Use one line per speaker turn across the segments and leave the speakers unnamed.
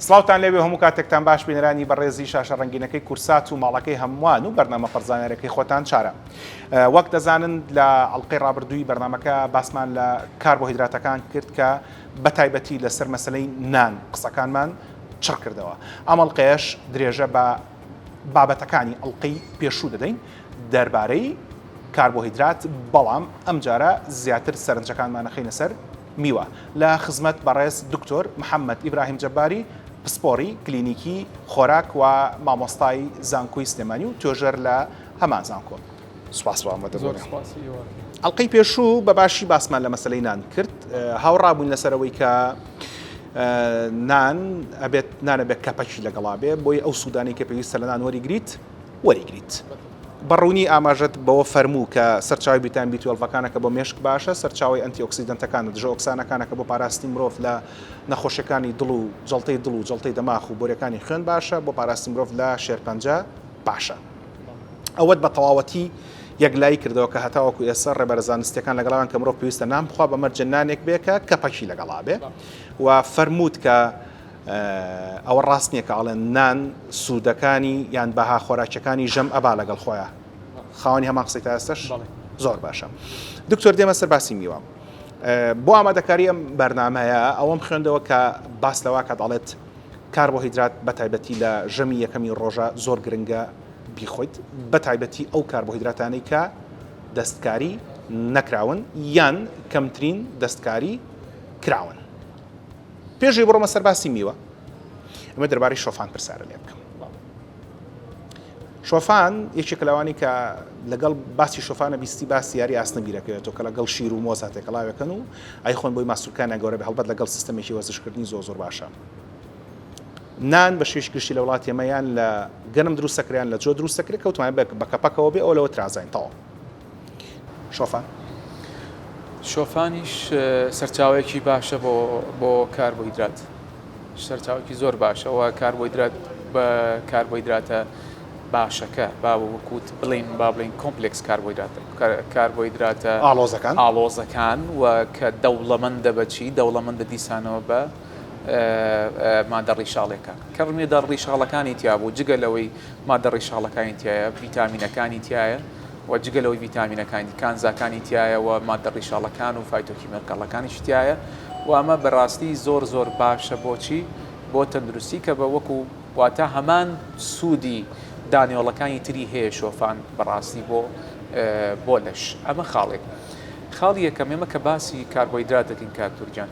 سڵاوتان لێبێ هەموو کاتێکتان باش بینەرانی بەڕێزی شاشە ڕەنگینەکەی کورسات و ماڵەکەی هەمووان و بەرنامە پڕزانیارەکەی خۆتان چارە وەک دەزانن لە ئەڵلقەی ڕابردووی بەرنامەکە باسمان لە کاربۆهیدراتەکان کرد کە بە تایبەتی لەسەر مەسلەی نان قسەکانمان چڕ کردەوە ئەم ئەڵلقەیەش درێژە بە بابەتەکانی ئەڵلقەی پێشوو دەدەین دەربارەی کاربۆهیدرات بەڵام ئەمجارە زیاتر سەرنجەکانمان نەخەینە سەر میوە لە خزمەت بەڕێز دکتۆر محەممەد ئیبراهیم جەباری پسپۆڕی کلینیکی خۆراک و مامۆستای زانکۆی سلێمانی و توێژەر لە هەمان زانکۆ. سوپاس بۆ ئامادەبوونی.
زۆر سوپاسی ئێوە ئەکەین.
ئەڵقەی پێشوو بە باشی باسمان لە مەسەلەی نان کرد هاوڕا بووین لەسەر ئەوەی کە نان ئەبێت نانە بێت کەپەکی لەگەڵا بێ بۆی ئەو سوودانەی کە پێویستە لە نان وەریگریت وەریگریت. بە ڕوونی ئاماژەت بەوە فەرموو کە سەرچاوەی ڤیتامین بی twelve ەکانە کە بۆ مێشک باشە، سەرچاوەی antioxidant ەکانە، دژە ئۆکسانەکانە کە بۆ پاراستنی مرۆڤ لە نەخۆشیەکانی دڵ و جەڵتەی دڵ و جەڵتەی دەماخ و بۆریەکانی خوێن باشە، بۆ پاراستنی مرۆڤ لە شێرپەنجە باشە. ئەوەت بە تەواوەتی یەکلایی کردەوە کە هەتاوەکو ئێستا ڕێبەرە زانستیەکان لەگەڵان کە مرۆڤ پێویستە نان بخوا بە مەرجە نانێک بێ کە کەپەکی لەگەڵا بێ و فەرمووت کە ئەوە ڕاست نییە کە ئەڵێن نان سوودەکانی یان بەها خۆراکیەکانی ژەم ئەبا لەگەڵ خۆیان خاوەنی هەمان قسەی تا ئێستش زۆر باشە دکتۆر دێمە سەر باسی میوە بۆ ئامادەکاری ئەم بەرنمەیە ئەوەم خوێندەوە کە باس لەوا کات ئەڵێت کاربۆهیدرات بە تایبەتی لە ژەمی یەکەمی ڕۆژە زۆر گرنگە بیخۆیت بە تایبەتی ئەو کاربۆهیدراتانەی کە دەستکاری نەکراون یان کەمترین دەستکاری کراون. پێش ئەوەی بڕۆمە سەر باسی میوە ئەمە دەربارەی شۆفان پرسیارە لێ بکەم شۆفان یەکێکە لەوانی کە لەگەڵ باسی شۆفانە بیستی باسی یاری ئاسنە بیرەکەوێتەوە کە لەگەڵ شیر و مۆزا تێکەڵاوێکەن و ئایخۆن بۆی ماسولکانیان گەورە بێ هەڵبەت لەگەڵ سیستەمێکی وەرزشکردنی زۆر زۆر باشە نان بە شێوەیەکی گشتی لە وڵاتی ئێمە یان لە گەنم دروست دەکرێت یان لە جۆ دروست دەکرێت کەوتمان بە کەپەکەوە بێ ئەوە لەوە ترازاین تەواو شۆفان؟
شۆفانیش سەرچاوەیەکی باشە بۆ بۆ کاربۆهیدرات سەرچاوەکی زۆر باشە و کاربۆهیدرات بە کاربۆهیدراتە باشەکە با وەکوت بڵین با بڵین complex کاربۆهیدرات کاربۆهیدراتە
ئاڵۆزەکان
ئاڵۆزەکان و کە دەوڵەمەندە بەچی دەوڵەمەندە دیسانەوە بە مادە ڕیشاڵەکان کە ڕمێدا ڕیشاڵەکانی تیابوو جگە لەوەی مادە ڕیشاڵەکانی تایە ڤیتامینەکانی تایە و جگە لەوەی ڤیتامینەکانی، کانزاکانی تیایە و ماددە ڕیشاڵەکان و phytochemical ەکانیشی تیایە و ئەمە بەڕاستی زۆر زۆر باشە بۆچی؟ بۆ تەندروستی کە بە وەکو واتە هەمان سوودی دانەوێڵەکانی تری هەیە شۆفان بەڕاستی بۆ بۆ لەش ئەمە خاڵێک خاڵی یەکەم ئێمە کە باسی کاربۆهیدرات دەکەین کاک تورکیان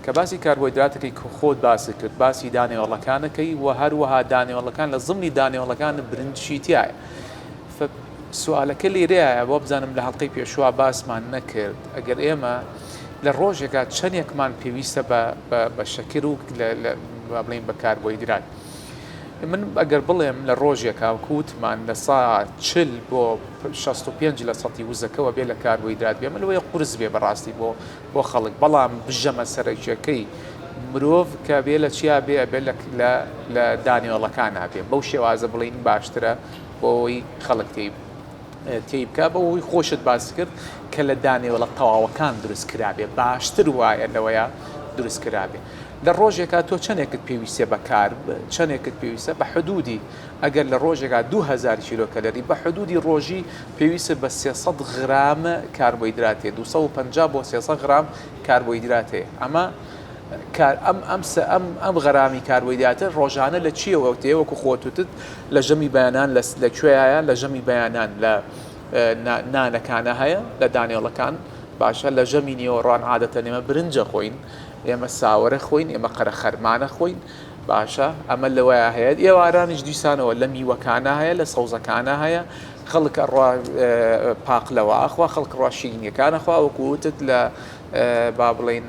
کە باسی کاربۆهیدراتەکەی کە خۆت باست کرد باسی دانەوێڵەکانەکەی و هەروەها دانەوێڵەکان لە زمنی دانەوێڵەکان برنجشی تایە سوالەکە لێرەیە وابزانم لە هەڵقەی پێشوە باسمان نەکرد ئەگەر ئێمە لە ڕۆژێکا چەندێکمان پێویستە بە شەکر و با بڵێین بە کاربۆهیدرات من ئەگەر بڵێم لە ڕۆژێکا وتمان لە سا چل بۆ 65 لە سەتی وزەکەوە بێ لە کاربۆهیدرات بێ من لەوەیە قورس بێ بەڕاستی بۆ بۆ خەڵک بەڵام بژەمە سەرەکیەکەی مرۆڤ کە بێ لە چیا بێ ئەبێ لە دانەوێڵەکانا بێ بەو شێوازە بڵین باشترە بۆ ئەوەی خەڵک تێی تێی بکا بە هۆی خۆشت باس کرد کە لە دانەوێڵە تەواوەکان دروست کرابێ باشتر وایە لەوەیە دروست کرابێ لە ڕۆژێکا تۆ چەندێکت پێویستە بە carb چەندێکت پێویستە بە حدودی ئەگەر لە ڕۆژێکا 2000 کیلۆ کەلەری بە حدودی ڕۆژی پێویستە بە 300 غرام کاربۆهیدرات هەیە 250 بۆ 300 غرام کاربۆهیدرات هەیە ئەمە کار ئەم ئەم سە ئەم ئەم غەرامی کاربۆهیدراتە ڕۆژانە لە چیەوە تێ وەکو خۆت وتت لە ژەمی بەیانان لە لە کوێیە لە ژەمی بەیانان لە نانەکانە هەیە لە دانێڵەکان باشە لە ژەمی نیوەڕان عادەتەن ئێمە برنجە خۆین ئێمە ساوەرە خۆین ئێمە قەرەخەرمانە خۆین باشە ئەمە لەوەیە هەیە ئێوارانیش دیسانەوە لە میوەکانە هەیە لە سەوزەکانە هەیە خەڵک ئەڕوا پاقلەوە ئەخوا خەڵک ڕوا شیرینیەکان ئەخوا وەکو وتت لە با بڵێین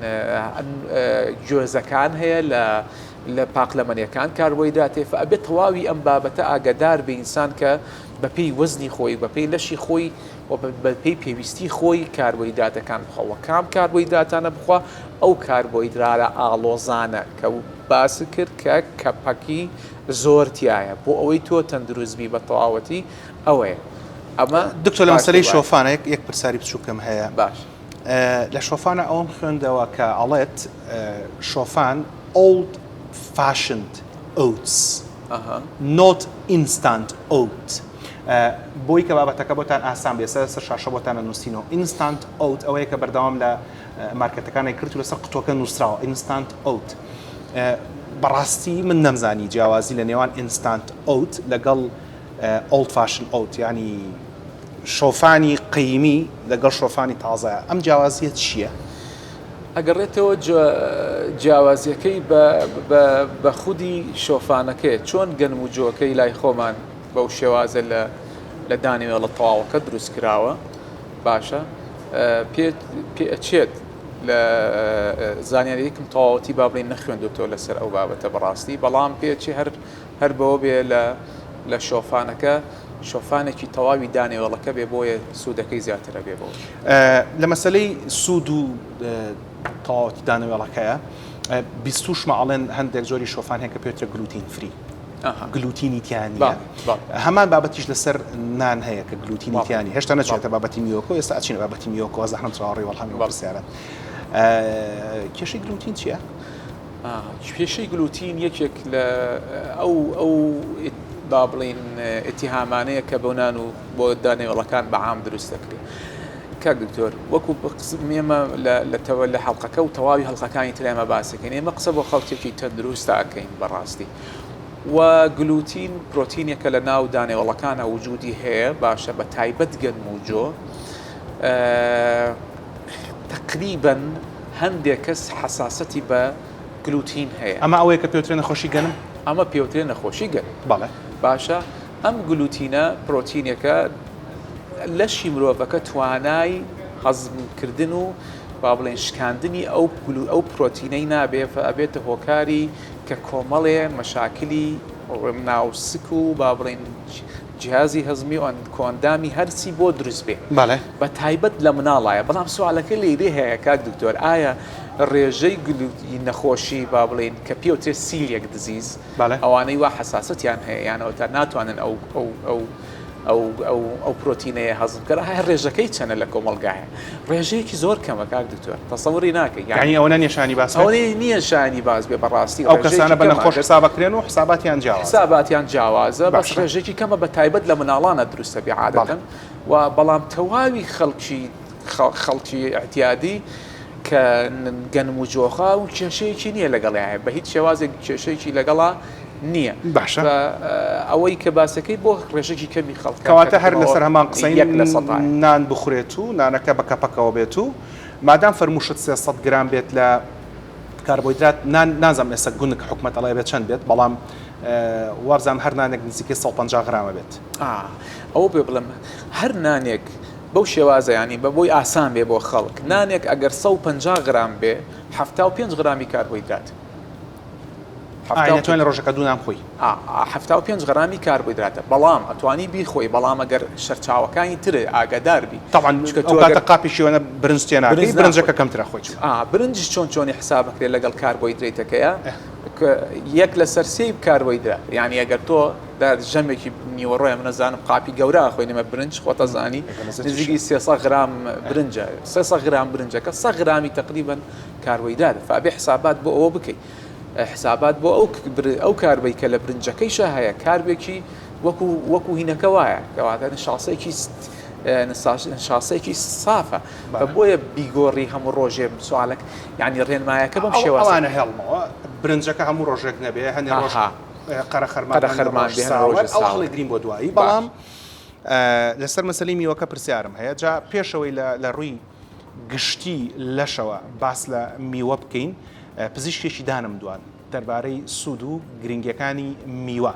گوێزەکان هەیە لە لە پاقلەمەنیەکان کاربۆهیدرات هەیە فئەبێت تەواوی ئەم بابەتە ئاگادار بێ ئینسان کە بەپێی وەزنی خۆی بەپێی لەشی خۆی و بەپێی پێویستی خۆی کاربۆهیدراتەکان بخوا وە کام کاربۆهیدراتانە بخوا ئەو کاربۆهیدراتە ئاڵۆزانە کە باس کرد کە کەپەکی زۆر تایە بۆ ئەوەی تۆ تەندروست بی بە تەواوەتی ئەوەیە ئەمە
دکتۆر لە مەسەلەی شۆفانە یەک پرسیاری بچووکم هەیە
باش
لە شۆفانە ئەوەم خوێندەوە کە ئەڵێت شۆفان old. fashioned oats not instant oat بۆی کە بابەتەکە بۆتان ئاسان بێ سەر سەر شاشە بۆتان ئەنووسینەوە instant oat ئەوەیە کە بەردەوام لە مارکێتەکانی کرد و لەسەر قوتوەکە نووسراوە instant oat بەڕاستی من نەمزانی جیاوازی لە نێوان instant oat لەگەڵ old fashion oat ینی شۆفانی قەیمی لەگەڵ شۆفانی تازە ئەم جیاوازیە چییە؟
ئەگەڕێتەوە جیاوازیەکەی بە خودی شۆفانەکەیە چۆن گەنم و جۆکەی لای خۆمان بەو شێوازە لە لە دانەوێڵە تەواوەکە دروست کراوە باشە پێ پێ ئەچێت لە زانیاریەکم تەواوەتی با بڵێین نەخوێندوتەوە لەسەر ئەو بابەتە بەڕاستی بەڵام پێچێ هەر هەر بەوە بێ لە لە شۆفانەکە شۆفانێکی تەواوی دانەوێڵەکە بێ بۆیە سوودەکەی زیاترە بێ بۆ.
لە مەسەلەی سوود و تەواوەتی دانەوێڵەکەیە بیستوشمە ئەڵێن هەندێک جۆری شۆفان هەیە کە پێوترە gluten free گلوتینی تیا نییە هەمان بابەتیش لەسەر نان هەیە کە گلوتینی تیا نییە هێشتا نەچێتە بابەتی میوەکۆ ئێستا ئەچینە بابەتی میوەکۆ زەحمەت چاوەڕێی وەڵامی ئەو پرسیارە کێشەی گلوتین چییە؟
کێشەی گلوتین یەکێک لە ئەو ئەو با بڵین ئیتیهامانەیە کە بۆ نان و بۆ دانەوێڵەکان بە عام دروست دەکرێت. کاک دکتۆر وەکو ئێمە لە تەوە لە حەڵقەکە و تەواوی هەڵقەکانی تر ئێمە باسەکەین ئێمە قسە بۆ خەڵکێکی تەندروستە ئەکەین بەڕاستی و گلوتین پرۆتینێکە لە ناو دانەوێڵەکانە وجودی هەیە باشە بە تایبەت گەنم و جۆ تەقریبەن هەندێک کەس حەساسەتی بە گلوتین هەیە.
ئەمە ئەوەیە کە پێوترێ نەخۆشی گەنم؟
ئەمە پێوترێ نەخۆشی گەنم.
بەڵێ.
باشە ئەم گلوتینە پرۆتینێکە لەشی مرۆڤەکە توانای هەزمکردن و با بڵێن شکاندنی ئەو ئەو پرۆتینەی نابێ ئەبێتە هۆکاری کە کۆمەڵێ مەشاکلی ناو سک و با بڵێن جیهازی هەزمی و کۆئەندامی هەرسی بۆ دروست بێ
بەڵێ.
بە تایبەت لە مناڵایە بەڵام سوالەکە لێرەی هەیە کاک دکتۆر ئایا ڕێژەی گلوتی نەخۆشی با بڵێین کە پێوترێ celiac disease
بەڵێ.
ئەوانەی وا حەساسەتیان هەیە یان ئەوەتا ناتوانن ئەو ئەو ئەو ئەو ئەو ئەو پرۆتینەیە هەزم بکەن ئایا ڕێژەکەی چەنە لە کۆمەڵگایە ڕێژەیەکی زۆر کەمە کاک دکتۆر تەسەوری ناکەی
یانی ئەوەنە نیە شایانی باس بێت؟
ئەوەنەی نیە شایانی باس بێ بەڕاستی
ئەو کەسانە بە نەخۆش حساب ئەکرێن و حساباتیان جیاوازە.
حساباتیان جیاوازە بەس ڕێژەیەکی کەمە بە تایبەت لە مناڵانە دروستە بێ عادەتەن و بەڵام تەواوی خەڵکی خەڵکی ئیعتیادی کە گەنم و جۆخە و کێشەیەکی نییە لەگەڵیان بە هیچ شێوازێک کێشەیەکی لەگەڵا نییە
باشە
ئەوەی کە باسەکەی بۆ ڕێژەکی کەمی خەڵک
کەواتە هەر لەسەر هەمان قسەی نان بخورێت و نانەکە بە کەپەکەوە بێت و مادام فەرمووشت 300 گرام بێت لە کاربۆیدرات نان نازانم ئێستا گونک حکومەت ئەڵێ بێت چەند بێت بەڵام وابزانم هەر نانێک نزیکەی 150 غرامە بێت.
ئەوە پێ بڵێم هەر نانێک بەو شێوازە یانی بە بۆی ئاسان بێ بۆ خەڵک نانێک ئەگەر 150 غرام بێ 75 غرامی کاربۆیدرات.
ئاینەتوانین لە ڕۆژەکە دوو نان بخۆی؟
75 غرامی کاربۆیدراتە بەڵام ئەتوانی بیخۆی بەڵام ئەگەر سەرچاوەکانی تر ئاگادار بی
تەبعەن چونکە تۆ ئەو کاتە قاپێکی ئەوەنە برنج تێ ناکەی برنجەکە کەمتر ئەخۆی
برنجیش چۆن چۆنی حساب ئەکرێت لەگەڵ کاربۆیدرەیتەکەیە یەک لەسەر سێی کاربۆیدرات یعنی ئەگەر تۆ ژەمێکی نیوەڕۆیە من ئەزانم قاپی گەورە ئەخۆی نمە برنج خۆتە زانی نزیکی 300 غرام برنجە 300 غرام برنجەکە 100 غرامی تقریبا کاربۆیدراتە فابێ حسابات بۆ ئەوە بکەی حسابات بۆ ئەو ئەو کاربەی کە لە برنجەکەیشا هەیە کاربێکی وەکو وەکو هینەکە وایە کەواتە نشاسەیەکی نشاسەیەکی سافە بە بۆیە بیگۆڕی هەموو ڕۆژێ سوالک یعنی ڕێنمایەکە بەم شێوازە
ئەوانە هێڵمەوە برنجەکە هەموو ڕۆژێک نەبێ هەنێ ڕۆژ قەرەخەرمان
قەرەخەرمان بێ هەنێ ڕۆژ
ئەو هەڵێگرین بۆ دوایی بەڵام لەسەر مەسەلەی میوەکە پرسیارم هەیە جا پێشەوەی لە ڕووی گشتی لەشەوە باس لە میوە بکەین پزیشکێکی دانم دوان دەربارەی سوود و گرنگیەکانی میوە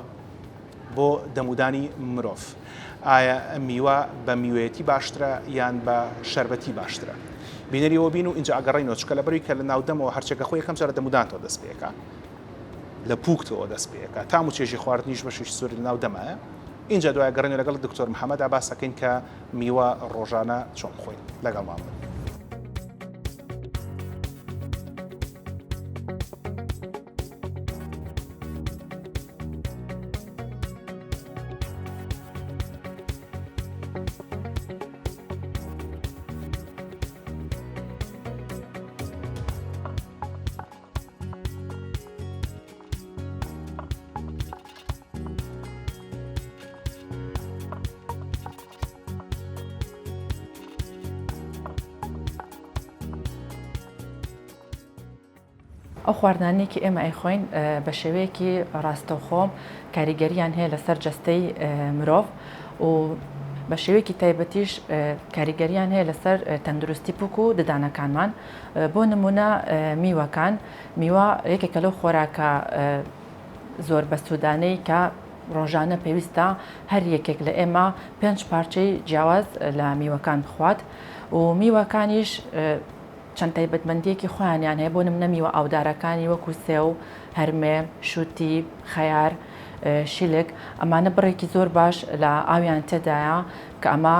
بۆ دەمودانی مرۆڤ ئایا میوە بە میوەیەتی باشترە یان بە شەربەتی باشترە بینەری ئەوە بین و ئینجا ئەگەڕێینەوە چونکە لەبەروی کە لە ناو دەمەوە هەرچێکە خۆی یەکەم جار لە دەمودانتەوە دەست پێکا لە پوکتەوە دەست پێکا تام و چێژی خواردنیش بەشێکی زۆری لە ناو دەمایە ئینجا دوای گەڕێنەوە لەگەڵ دکتۆر محەممەدا باسەکەین کە میوە ڕۆژانە چۆن بخۆین لەگەڵمان بن.
ئەو خواردنانەی کە ئێمە ئەیخۆین بە شێوەیەکی ڕاستەوخۆ کاریگەریان هەیە لەسەر جەستەی مرۆڤ و بە شێوەیەکی تایبەتیش کاریگەریان هەیە لەسەر تەندروستی پوک و ددانەکانمان بۆ نمونە میوەکان میوە یەکێکە لەو خۆراکە زۆر بەسوودانەی کە ڕۆژانە پێویستە هەر یەکێک لە ئێمە پێنج پارچەی جیاواز لە میوەکان بخوات و میوەکانیش چەند تایبەتمەندییەکی خۆیانیان هەیە، بۆ نمونە میوە ئاودارەکانی وەکو سێو، هەرمێ، شوتی، خەیار، شیلک، ئەمانە بڕێکی زۆر باش لە ئاویان تێدایە کە ئەمە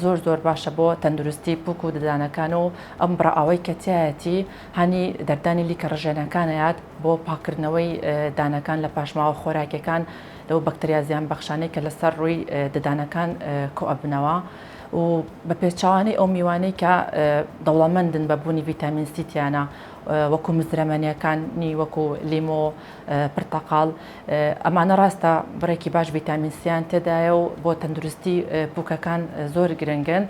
زۆر زۆر باشە بۆ تەندروستی پوک و ددانەکان و ئەم بڕە ئاوەی کە تیایەتی هانی دەردانی لیکە ڕژێنەکان ئەیات بۆ پاککردنەوەی دانەکان لە پاشماوە خۆراکیەکان لەو بەکتریا زیانبەخشانەی کە لەسەر ڕووی ددانەکان کۆئەبنەوە. و بە پێچەوانەی ئەو میوانەی کە دەوڵەمەندن بە بوونی ڤیتامین سی تیانە وەکو مزرەمەنیەکانی وەکو لیمۆ، پرتەقاڵ ئەمانە ڕاستە بڕێکی باش ڤیتامین سیان تێدایە و بۆ تەندروستی پوکەکان زۆر گرنگن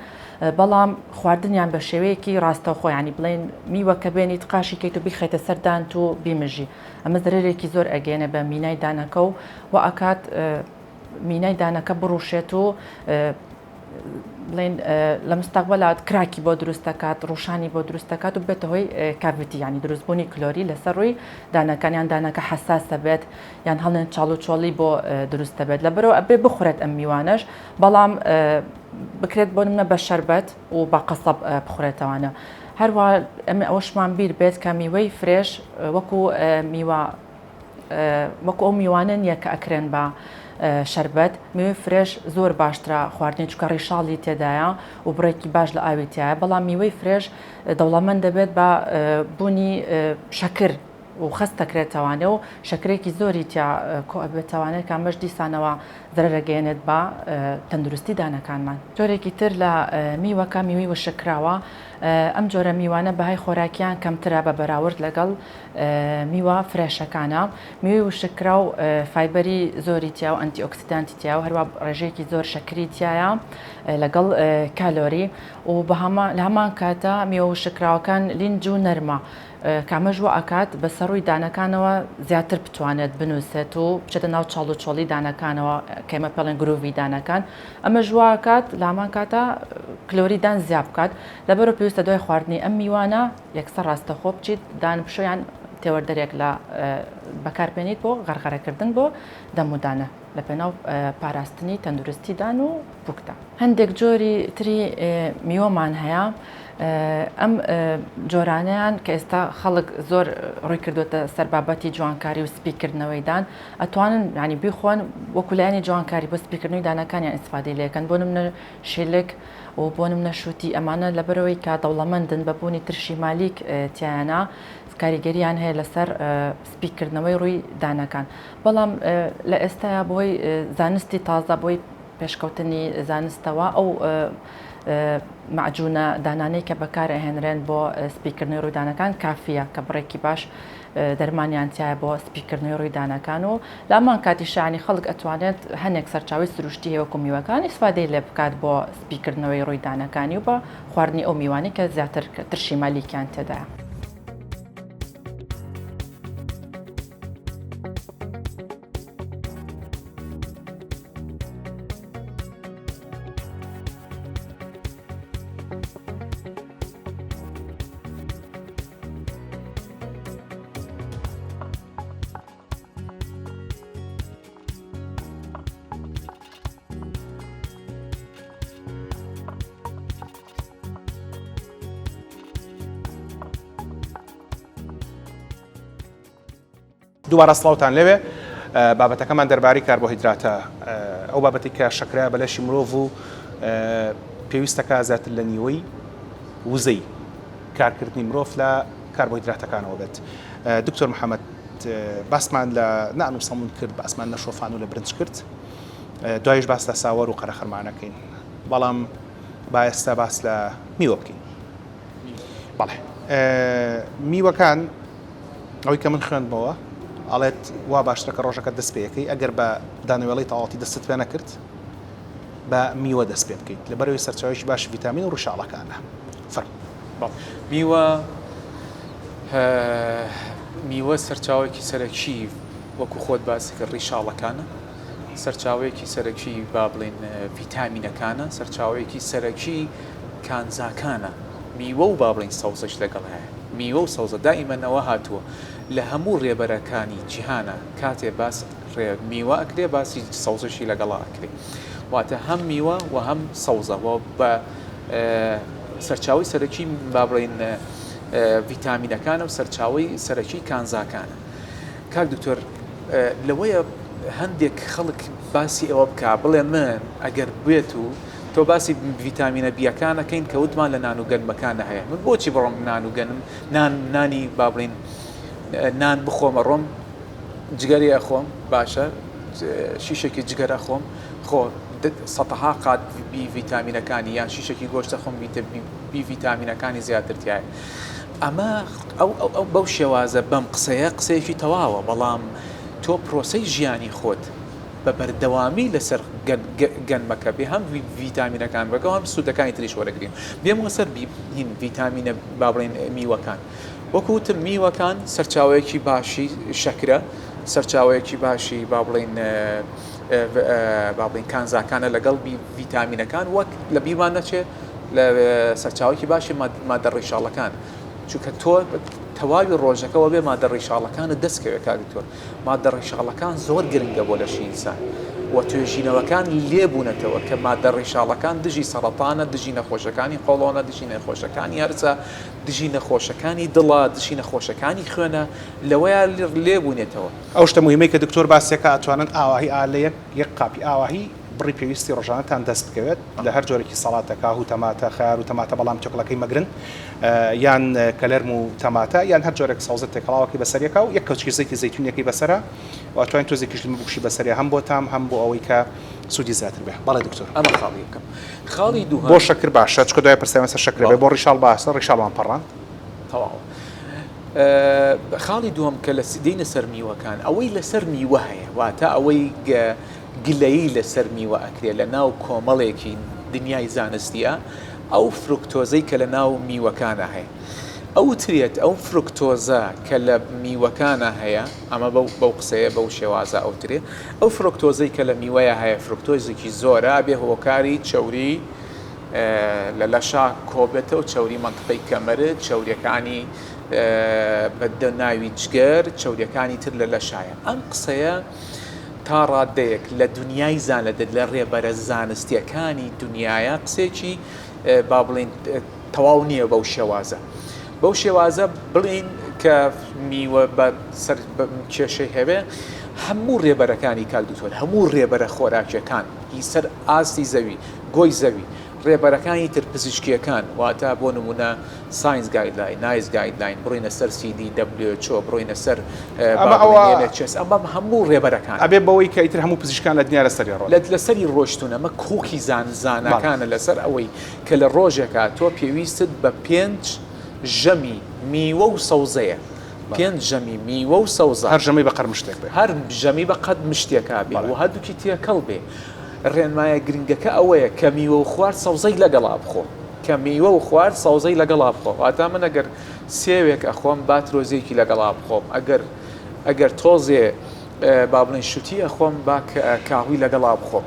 بەڵام خواردنیان بە شێوەیەکی ڕاستەوخۆ ینی بڵێن میوەکە بێنیت قاشی کەیت و بیخەیتە سەر دانت و بیمژی ئەمە زەرەرێکی زۆر ئەگەیەنێ بە مینای دانەکە و وا ئەکات مینای دانەکە بڕوشێت و بڵێن لە مستەقبەلا crack ی بۆ دروست دەکات ڕوشانی بۆ دروست دەکات و بێتە هۆی cavity ینی دروستبوونی کلۆری لەسەر ڕووی دانەکان یان دانەکە حساسە بێت یان هەڵێن چاڵ و چۆڵی بۆ دروست دەبێت لەبەرەوە ئەبێ بخورێت ئەم میوانەش بەڵام بکرێت بۆ نمونە بە شەربەت و بە قەسەب بخورێتەوانە هەروە ئەمە ئەوەشمان بیر بێت کە میوەی fresh وەکو میوە وەکو ئەو میوانە نییە کە ئەکرێن بە شەربەت، میوەی fresh زۆر باشترە خواردنی چونکە ڕیشاڵی تێدایە و بڕێکی باش لە ئاوی تیایە، بەڵام میوەی fresh دەوڵەمەند دەبێت بە بوونی شەکر و خەست دەکرێتەوانێ و شەکرێکی زۆری تیا کۆ ئەبێتەوانێ کە ئەمەش دیسانەوە زەرەر ئەگەیەنێت بە تەندروستی دانەکانمان. جۆرێکی تر لە میوەکە میوەی وشککراوە، ئەم جۆرە میوانە بەهای خۆراکیان کەمترە بە بەراورد لەگەڵ میوە fresh ەکانە. میوەی وشککراو fiber ی زۆری تیا و antioxidant ی تیا و هەروە ڕێژەیەکی زۆر شەکری تیایە لەگەڵ کالۆری و لە هەمان کاتە میوە وشککراوەکان لینج و نەرمە کە ئەمەش وا ئەکات بەسەر ڕووی دانەکانەوە زیاتر بتوانێت بنووسێت و بچێتە ناو چاڵ و چۆڵی دانەکانەوە کە ئێمە پێڵێن groove ی دانەکان ئەمەش وا ئەکات لە هەمان کاتە کلۆری دان زیاد بکات لەبەرئەوە پێویستە دوای خواردنی ئەم میوانە یەکسەر ڕاستەخۆ بچیت دان بشۆ یان تێوەردەرێک لە بەکار بێنیت بۆ غەرغەرەکردن بۆ دەم و دانە لە پێناو پاراستنی تەندروستی دان و پوکدا. هەندێک جۆری تری میوەمان هەیە ئەم جۆرانەیان کە ئێستا خەڵک زۆر ڕووی کردوتە سەر بابەتی جوانکاری و سپیکردنەوەی دان ئەتوانن ینی بیخۆن وەکو لایەنی جوانکاری بۆ سپیکردنەوەی دانەکانیان ئیسفادەی لێکەن بۆ نمونە شیلک و بۆ نمونە شوتی ئەمانە لەبەرئەوەی کە دەوڵەمەندن بە بوونی ترشی مالیک تیایانە کاریگەریان هەیە لەسەر سپیکردنەوەی ڕووی دانەکان بەڵام لە ئێستایا بۆی زانستی تازە بۆی پێشکەوتنی زانستەوە ئەو مەعجونە دانانەی کە بەکار ئەهێنرێن بۆ سپیکردنەوەی ڕووی دانەکان کافیە کە بڕێکی باش دەرمانیان تیایە بۆ سپیکردنەوەی ڕووی دانەکان و لە هەمان کاتیشا یانی خەڵک ئەتوانێت هەنێک سەرچاوەی سروشتی هەیە وەکو میوەکان ئیسفادەی لێ بکات بۆ سپیکردنەوەی ڕووی دانەکانی و بە خواردنی ئەو میوانەی کە زیاتر ترشی مالیکیان تێدایە.
دووبارە سڵاوتان لێوێ بابەتەکەمان دەربارەی کاربۆهیدراتە ئەو بابەتی کە شەکرە بە لەشی مرۆڤ و پێویستەکە زیاتر لە نیوەی وزەی کارکردنی مرۆڤ لە کاربۆهیدراتەکانەوە بێت دکتۆر محەممەد باسمان لە نان و سەمون کرد باسمان لە شۆفان و لە برنج کرد دوایش باس لە ساوەر و قەرەخەرمانەکەین بەڵام با ئێستا باس لە میوە بکەین بەڵێ میوەکان ئەوەی کە من خوێندمەوە ئەڵێت وا باشترە کە ڕۆژەکە دەست پێەکەی ئەگەر بە دانەوێڵەی تەواوەتی دەستت پێ نەکرد بە میوە دەست پێ بکەیت لەبەرەوەی سەرچاوەیەکی باشی ڤیتامین و ڕیشاڵەکانە فەرموو.
میوە. میوە سەرچاوەیەکی سەرەکی وەکو خۆت باسی کرد ڕیشاڵەکانە، سەرچاوەیەکی سەرەکی با بڵێین ڤیتامینەکانە، سەرچاوەیەکی سەرەکی کانزاکانە، میوە و با بڵێین سەوزەش لەگەڵ هەیە، میوە و سەوزە دائیمەن ئەوە هاتووە لە هەموو ڕێبەرەکانی جیهانە کاتێ باس ڕێ میوە ئەکرێ باسی سەوزەشی لەگەڵا ئەکرێ واتە هەم میوە و هەم سەوزە و بە سەرچاوەی سەرەکی با بڵێین ڤیتامینەکانە و سەرچاوەی سەرەکی کانزاکانە. کاک دکتۆر لەوەیە هەندێک خەڵک باسی ئەوە بکا بڵێ من ئەگەر بێت و تۆ باسی ڤیتامینە بیەکانەکەین کە وتمان لە نان و گەنمەکانە هەیە من بۆچی بڕۆم نان و گەنم نان نانی با بڵین نان بخۆمە ڕۆم جگەری ئەخۆم باشە شیشێکی جگەر ئەخۆم خۆ سەتەها قات بی ڤیتامینەکانی یان شیشێکی گۆشتە خۆم بیتە بی ڤیتامینەکانی زیاتر تایە ئەمە ئەو ئەو بەو شێوازە بەم قسەیە قسەیەکی تەواوە بەڵام تۆ پرۆسەی ژیانی خۆت بە بەردەوامی لەسەر گەنمەکە بێ هەم ڤیتامینەکان بەگەڵ هەم سوودەکانی تریش وەرەگرین بێمەوە سەر هین ڤیتامینە با بڵێین میوەکان وەکو وتم میوەکان سەرچاوەیەکی باشی شەکرە سەرچاوەیەکی باشی با بڵێین با بڵێین کانزاکانە لەگەڵ ڤیتامینەکان وەک لە بیرمان نەچێت لە سەرچاوەیەکی باشی مادە ڕیشاڵەکان چونکە تۆ تەواوی ڕۆژەکەەوە بێ مادە ڕیشاڵەکانت دەست کەوێت کاک دکتۆر مادە ڕیشاڵەکان زۆر گرنگە بۆ لەشی ئینسان و توێژینەوەکان لێبوونەتەوە کە مادە ڕیشاڵەکان دژی سەرەتانە دژی نەخۆشەکانی قۆڵۆنە دژی نەخۆشەکانی هەرسە دژی نەخۆشەکانی دڵە دژی نەخۆشەکانی خوێنە لەوەیە لێبوونێتەوە.
ئەو شتە موهیمەی کە دکتۆر باسیەکا ئەتوانن ئاواهی ئا لە یەک یەک قاپی ئاواهی بڕی پێویستی ڕۆژانەتان دەست بکەوێت لە هەر جۆرێکی سەڵاتە کاهو تەماتە خەیار و تەماتە بەڵام تێکڵەکەی مەگرن یان کەلەرم و تەماتە یان هەر جۆرێک سەوزە تێکەڵاوەکەی بەسەر یەکا و یەک کەوچکی زەیتی زەیتونیەکەی بەسەرا و ئەتوانین تۆزێکیش لیمۆ بکوشی بەسەریا هەم بۆ تام هەم بۆ ئەوەی کە سوودی زیاتر بێ بەڵێ دکتۆر.
ئەمە خاڵی یەکەم. خاڵی دووهەم.
بۆ شەکر باشە چونکە دوای پرسیارم لەسەر شەکرە بێ بۆ ڕیشاڵ باشە ڕیشاڵمان پەڕاند.
تەواوە. خاڵی دووەم کە لە دێینە سەر میوەکان ئەوەی لەسەر میوە هەیە واتە ئەوەی گلەیی لەسەر میوە ئەکرێ لە ناو کۆمەڵێکی دنیای زانستیە ئەو فرکتۆزەی کە لە ناو میوەکانە هەیە ئەوترێت ئەو فرکتۆزە کە لە میوەکانە هەیە ئەمە بەو بەو قسەیە بەو شێوازە ئەوترێ ئەو فرکتۆزەی کە لە میوەیە هەیە فرکتۆزێکی زۆرە ئەبێ هۆکاری چەوری لە لەشا کۆبێتەوە چەوری مەنتقەی کەمەرت چەوریەکانی بە ناوی جگەر چەوریەکانی تر لە لەشایە ئەم قسەیە تا ڕادەیەک لە دنیای زانە لە ڕێبەرە زانستیەکانی دنیاە قسێکی با بڵین تەواو نییە بەو شێوازە بەو شێوازە بڵین کە میوە بە سەر کێشەی هەبێ هەموو ڕێبەرەکانی کاک دکتۆر هەموو ڕێبەرە خۆراکیەکان هی سەر ئاستی زەوی گۆی زەوی ڕێبەرەکانی تر پزیشکیەکان واتە بۆ نمونە SCINCE guideline NICE guideline بڕۆینە سەر CDWHO بڕۆینە سەر
ئەمە ئەوە
NHS ئەمە هەموو ڕێبەرەکان
ئەبێ بەوەی کە ئیتر هەموو پزیشکان لە دنیا لەسەری ڕۆن
لەسەری ڕۆشتون ئەمە کۆکی زان زاناکانە لەسەر ئەوەی کە لە ڕۆژێکا تۆ پێویستت بە پێنج ژەمی میوە و سەوزەیە پێنج ژەمی میوە و سەوزە.
هەر ژەمەی بە قەد مشتێک بێ.
هەر ژەمی بە قەد مشتێکا بێ و هەردووکی تێکەڵ بێ. ڕێنمایە گرنگەکە ئەوەیە کە میوە و خوارد سەوزەی لەگەڵا بخۆ. کە میوە و خوارد سەوزەی لەگەڵا بخۆ. واتا من ئەگەر سێوێک ئەخۆم با ترۆزێکی لەگەڵا بخۆم. ئەگەر ئەگەر تۆزێ با بڵێین شوتی ئەخۆم با کاهوی لەگەڵا بخۆم.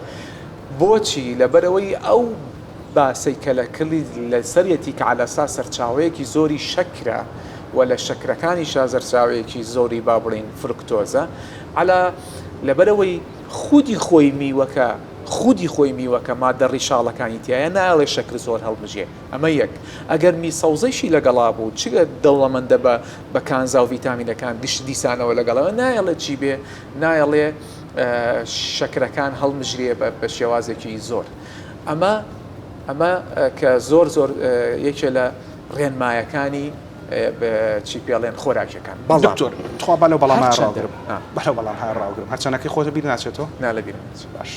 بۆچی؟ لەبەرئەوەی ئەو باسەی کە لە کلی لەسەریەتی کە عەلەسا سەرچاوەیەکی زۆری شەکرە و لە شەکرەکانیشا زەرچاوەیەکی زۆری با بڵێین فرکتۆزە عەلا لەبەرئەوەی خودی خۆی میوەکە خودی خۆی میوەکە مادە ڕیشاڵەکانی تیایە نایەڵێ شەکر زۆر هەڵمژێ ئەمە یەک ئەگەر می سەوزەیشی لەگەڵا بوو چ دەوڵەمەندە بە بە کانزا و ڤیتامینەکان گشت دیسانەوە لەگەڵەوە نایەڵێ چی بێ نایەڵێ شەکرەکان هەڵمژرێ بە شێوازێکی زۆر ئەمە ئەمە کە زۆر زۆر یەکێ لە ڕێنمایەکانی چی پێڵێن خۆراکیەکان.
بەڵام دکتۆر تخوا با لەو بەڵامە ڕاوگرم با لەو بەڵام ها ڕاوگرم هەرچەنەکەی خۆتە بیر ناچێتەوە؟
نا لە بیرم ناچێت.
باش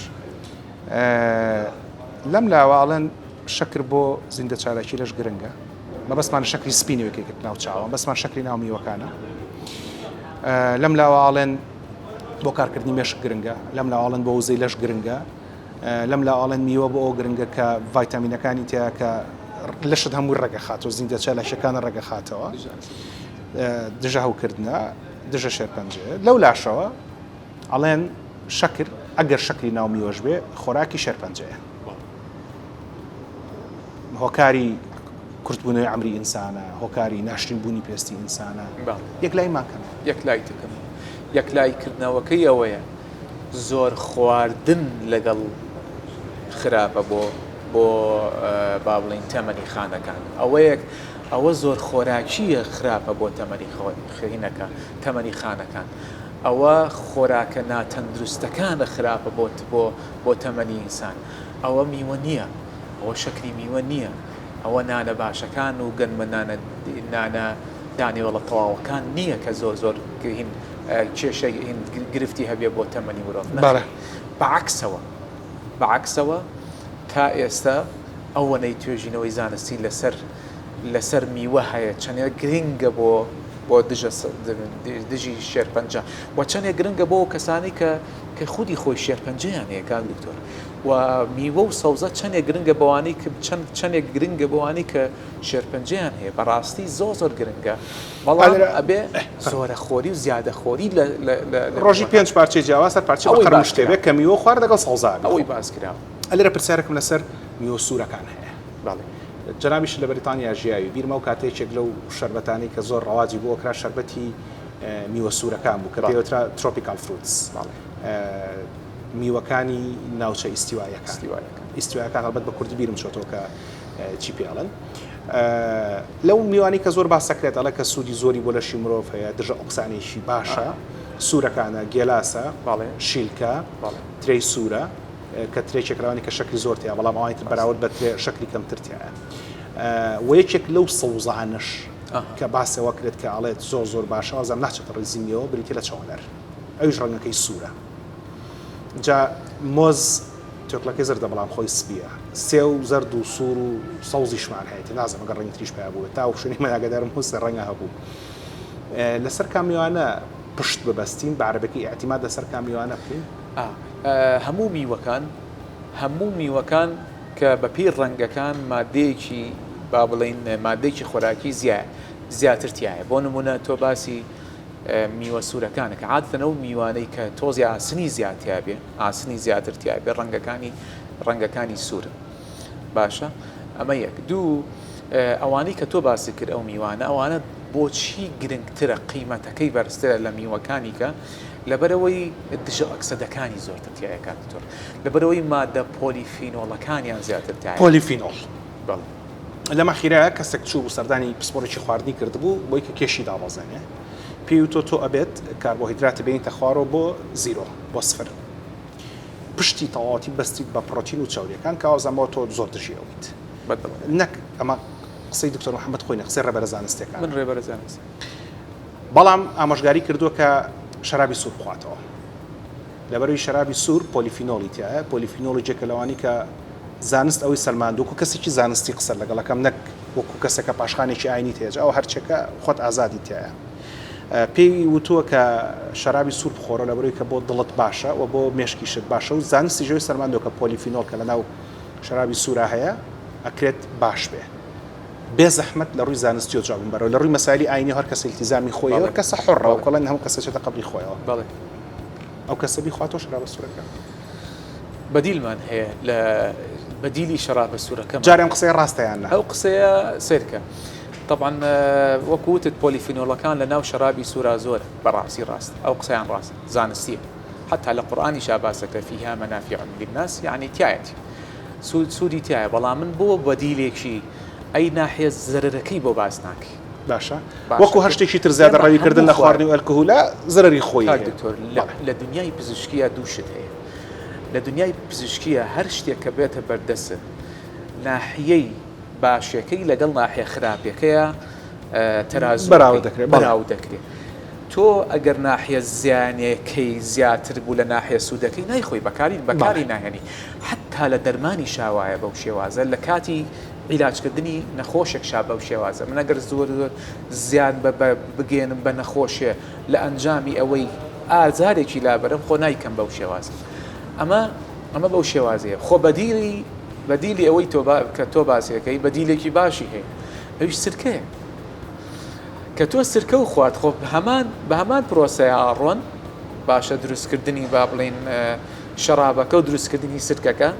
لەم لاوە ئەڵێن شەکر بۆ زیندە چالاکی لەش گرنگە مەبەستمان لە شەکری سپی نوێکەی کرد ناو چاوە مەبەستمان شەکری ناو میوەکانە لەم لاوە ئەڵێن بۆ کارکردنی مێشک گرنگە لەم لاوە ئەڵێن بۆ وزەی لەش گرنگە لەم لاوە ئەڵێن میوە بۆ ئەوە گرنگە کە ڤایتامینەکانی تیا کە لەشت هەمووی ڕێگەخاتەوە زیندە چالاکیەکانە ڕێگەخاتەوە. دژە هەوکردنە، دژە شێرپەنجەیە. لەو لاشەوە ئەڵێن شەکر ئەگەر شەکری ناو میوەش بێ خۆراکی شێرپەنجەیە. هۆکاری کورتبوونەوەی عەمری ئینسانە، هۆکاری ناشرین بوونی پێستی ئینسانە. یەکلاییمان کەن.
یەکلایی دەکەم. یەکلایی کردنەوەکەی ئەوەیە زۆر خواردن لەگەڵ خراپە بۆ بۆ با بڵێین تەمەنی خانەکان. ئەوەیە ئەوە زۆر خۆراکییە خراپە بۆ تەمەنی خینەکە تەمەنی خانەکان. ئەوە خۆراکە ناتەندروستەکانە خراپە بۆ بۆ بۆ تەمەنی ئینسان. ئەوە میوە نییە. ئەوە شەکری میوە نییە. ئەوە نانە باشەکان و گەنمە نانە نانە دانەوێڵە تەواوەکان نییە کە زۆر زۆر هین کێشەی هین گرفتی هەبێ بۆ تەمەنی مرۆڤ. نەخێر. بە عەکسەوە بە عەکسەوە تا ئێستا ئەوەنەی توێژینەوەی زانستی لەسەر لەسەر میوە هەیە چەنێ گرنگە بۆ بۆ دژە دژی شێرپەنجە و چەنێ گرنگە بۆ کەسانی کە کە خودی خۆی شێرپەنجەیان هەیە کاک دکتۆر و میوە و سەوزە چەنێ گرنگە بەوانەی کە چەند چەنێک گرنگە بەوانەی کە شێرپەنجەیان هەیە بەڕاستی زۆر زۆر گرنگە بەڵام ئەبێ زۆرە خۆری و زیادە خۆری لە
ڕۆژی پێنج پارچەی جیاواز هەر پارچەی بە قەرموش تێبێ کە میوە خوارد لەگەڵ سەوزە ئەبێ
ئەوەی باس کرا.
ئەلێرە پرسیارێکم لەسەر میوە سوورەکان هەیە.
بەڵێ.
جەنابیشت لە بەریتانیا ژیاوی، بیرمە ئەو کاتە یەکێک لەو شەربەتانەی کە زۆر ڕەواجی بۆ ئەکرا شەربەتی میوە سوورەکان بوو کە پێی ئەوترا tropical fruits.
بەڵێ.
میوەکانی ناوچە ئیستیواییەکان. ئیستیوایەکان هەڵبەت بە کوردی بیرم چۆتەوە کە چی پێ ئەڵێن. لەو میوانەی کە زۆر باس دەکرێت ئەڵێ کە سوودی زۆری بۆ لەشی مرۆڤ هەیە، دژە ئۆکسانێکی باشە، سوورەکانە، گێلاسە، شیلکە، ترێی سوورە کە ترێ یەکێکە لەوانەی کە شەکری زۆر تیایە بەڵام ئەوانی تر بەراورد بە ترێ شەکری کەمتر تیایە. و یەکێک لەو سەوزانەش کە باسەوە کرێت کە ئەڵێت زۆر زۆر باشە وازم ناچێتە ڕیزی میوە بریتیە لە چەوەنەر ئەویش ڕەنگەکەی سوورە. جا مۆز توێکڵەکەی زەردە بەڵام خۆی سپییە. سێو زەرد و سوور و سەوزیشمان هەیە تر نازانم ئەگەر ڕەنگی تریش پەیا بووبێت تا ئەو شوێنەی من ئاگادارم هەموو سێ ڕەنگە هەبوو. لەسەر کام میوانە پشت ببەستین بە عەرەبەکەی ئیعتیماد لەسەر کام میوانە بکەین؟
ئا هەموو میوەکان هەموو میوەکان کە بە پێی ڕەنگەکان مادەیەکی با بڵێین مادەیەکی خۆراکی زیایە زیاتر تیایە بۆ نموونە تۆ باسی میوە سوورەکانە کە عادەتەن ئەو میوانەی کە تۆزی ئاسنی زیاد تیابێ ئاسنی زیاتر تیابێ ڕەنگەکانی ڕەنگەکانی سوورن باشە ئەمە یەک دوو ئەوانەی کە تۆ باسی کرد ئەو میوانە ئەوانە بۆچی گرنگترە قیمەتەکەی بەرزترە لە میوەکانی کە لەبەرەوەی دژە ئۆکسەدەکانی زۆرتر تیایە کاک دکتۆر لەبەرەوەی مادە پۆلیفینۆڵەکانیان زیاتر تیایە
پۆلیفینۆڵ
بەڵێ
لەم ئەخیرایە کەسێک چوو بوو سەردانی پسپۆڕێکی خواردنی کردبوو بۆی کە کێشی دابەزێنێ پێی وتووە تۆ ئەبێت کاربۆهیدرات بێنیتە خوارەوە بۆ zero بۆ سفر پشتی تەواوەتی بەستیت بە پڕۆتین و چەوریەکان کە وابزانم بۆ تۆ زۆر دژی ئەویت نەک ئەمە قسەی دکتۆر محەممەد خۆی نە قسەی ڕێبەرە زانستیەکان
من ڕێبەرە زانست
بەڵام ئامۆژگاری کردووە کە شەرابی سوور بخواتەوە لەبەرئەوەی شەرابی سوور پۆلیفینۆڵی تیایە، پۆلیفینۆڵ یەکێکە لەوانەی کە زانست ئەوەی سەلماندووە، وەکو کەسێکی زانستی قسە لەگەڵ ئەکەم نەک وەکو کەسێک کە پاشخانێکی ئاینیت هەیە، جا ئەوە هەرچێکە خۆت ئازادیت تیایە. پێی وتووە کە شەرابی سوور بخۆرەوە لەبەرئەوەی کە بۆ دڵت باشە و بۆ مێشکیشت باشە و زانستیش ئەوەی سەلماندووە کە پۆلیفینۆڵ کە لەناو شەرابی سوورا هەیە ئەکرێت باش بێ. بێ زەحمەت لە ڕووی زانستیەوە جوابم بەرەوە، لە ڕووی مەسایلی ئاینیەوە هەر کەسە ئیلتیزامی خۆی هەیە، هەر کەسە حوڕە، وەکو ئەڵێن هەموو کەسە چێتە قەبری خۆیەوە.
بەڵێ.
ئەو کەسە بیخواتەوە شەرابە سوورەکە.
بەدیلمان هەیە لە بەدیلی شەرابە سوورەکەمان.
جارێ ئەم قسەیە ڕاستە یان نا؟
ئەو قسەیە سەیرکە تەبعەن وەکو وتت پۆلیفینۆڵەکان لە ناو شەرابی سوورا زۆرە بەڕاستی ڕاستە ئەو قسەیان ڕاستە زانستیە حەتا لە قورئانیشا باسەکە فیها منافع للناس یەعنی تیایەتی سوود سوودی تیایە بەڵام من بۆ بەدیلێکی ئەی ناحیە زەرەرەکەی بۆ باس ناکەی.
باشە وەکو هەر شتێکی تر زیادە ڕەوی کردن لە خواردنی و ئەلکهولا زەرەری خۆی
کاک دکتۆر لە دنیای پزیشکیە دوو شت هەیە لە دنیای پزیشکیە هەر شتێک کە بێتە بەردەست ناحیەی باشەکەی لەگەڵ ناحیە خراپەکەیە تەرازوو
بەراورد دەکرێت
بەراورد دەکرێت تۆ ئەگەر ناحیە زیانێکەی زیاتر بوو لە ناحیە سوودەکەی نایخۆی بەکاری بەکاری ناهێنی حەتتا لە دەرمانیشا وایە بەو شێوازە لە کاتی عیلاجکردنی نەخۆشێکشا بەو شێوازە من ئەگەر زۆر زۆر زیان بە بگەێنم بە نەخۆشێ لە ئەنجامی ئەوەی ئازارێکی لابەرم خۆ نایکەم بەو شێوازە ئەمە ئەمە بەو شێوازەیە خۆ بەدیلی بەدیلی ئەوەی تۆ کە تۆ باسیەکەی بەدیلێکی باشی هەیە ئەویش سرکەیە. کە تۆ سرکە و خوارد خۆ هەمان بە هەمان پرۆسەیە ئاڕۆن باشە دروستکردنی با بڵین شەرابەکە و دروستکردنی سرکەکە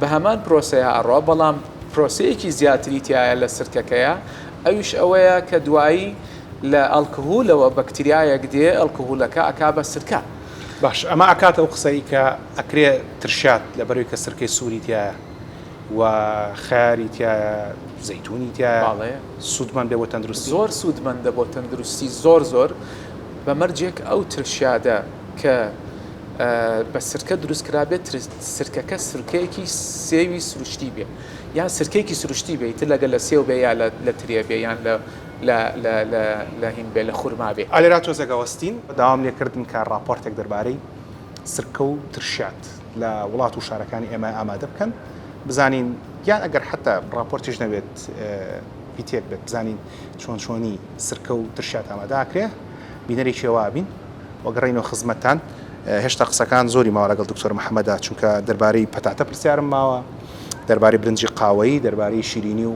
بە هەمان پرۆسەیە ئەڕۆ بەڵام پرۆسەیەکی زیاتری تایە لە سرکەکەیە ئەویش ئەوەیە کە دوایی لە ئەلکهولەوە بەکتریایەک دێ ئەلکهولەکە ئەکا بە سرکە.
باش ئەمە ئەکاتە ئەو قسەی کە ئەکرێ ترشات لەبەرەوەی کە سرکەی سووری تیایە و خەیاری تیایە زەیتونی تیایە
بەڵێ.
سوودمەند بێ بۆ تەندروستی؟
زۆر سوودمەندە بۆ تەندروستی زۆر زۆر بە مەرجێک ئەو ترشیادە کە بە سرکە دروست کرابێت سرکەکە سرکەیەکی سێوی سروشتی بێ یان سرکەیەکی سروشتی بێ ئیتر لەگەل لە سێو بێ یا لە ترێ بێ یان لە لە لە لە لە هین بێ لە خورما بێ.
ئالێرا تۆزێک ئەوەستین. داوام لێ کردن کە ڕاپۆرتێک دەربارەی سرکە و ترشیات لە وڵات و شارەکانی ئێمە ئامادە بکەن بزانین یان ئەگەر حەتا ڕاپۆرتیش نەبێت پیتێک بێت بزانین چۆن چۆنی سرکە و ترشیات ئامادە ئەکرێ بینەرێکی وا بین و گەڕێینەوە خزمەتتان هێشتا قسەکان زۆری ماوە لەگەڵ دکتۆر محەممەدا چونکە دەربارەی پەتاتە پرسیارم ماوە دەربارەی برنجی قاوەیی دەربارەی شیرینی و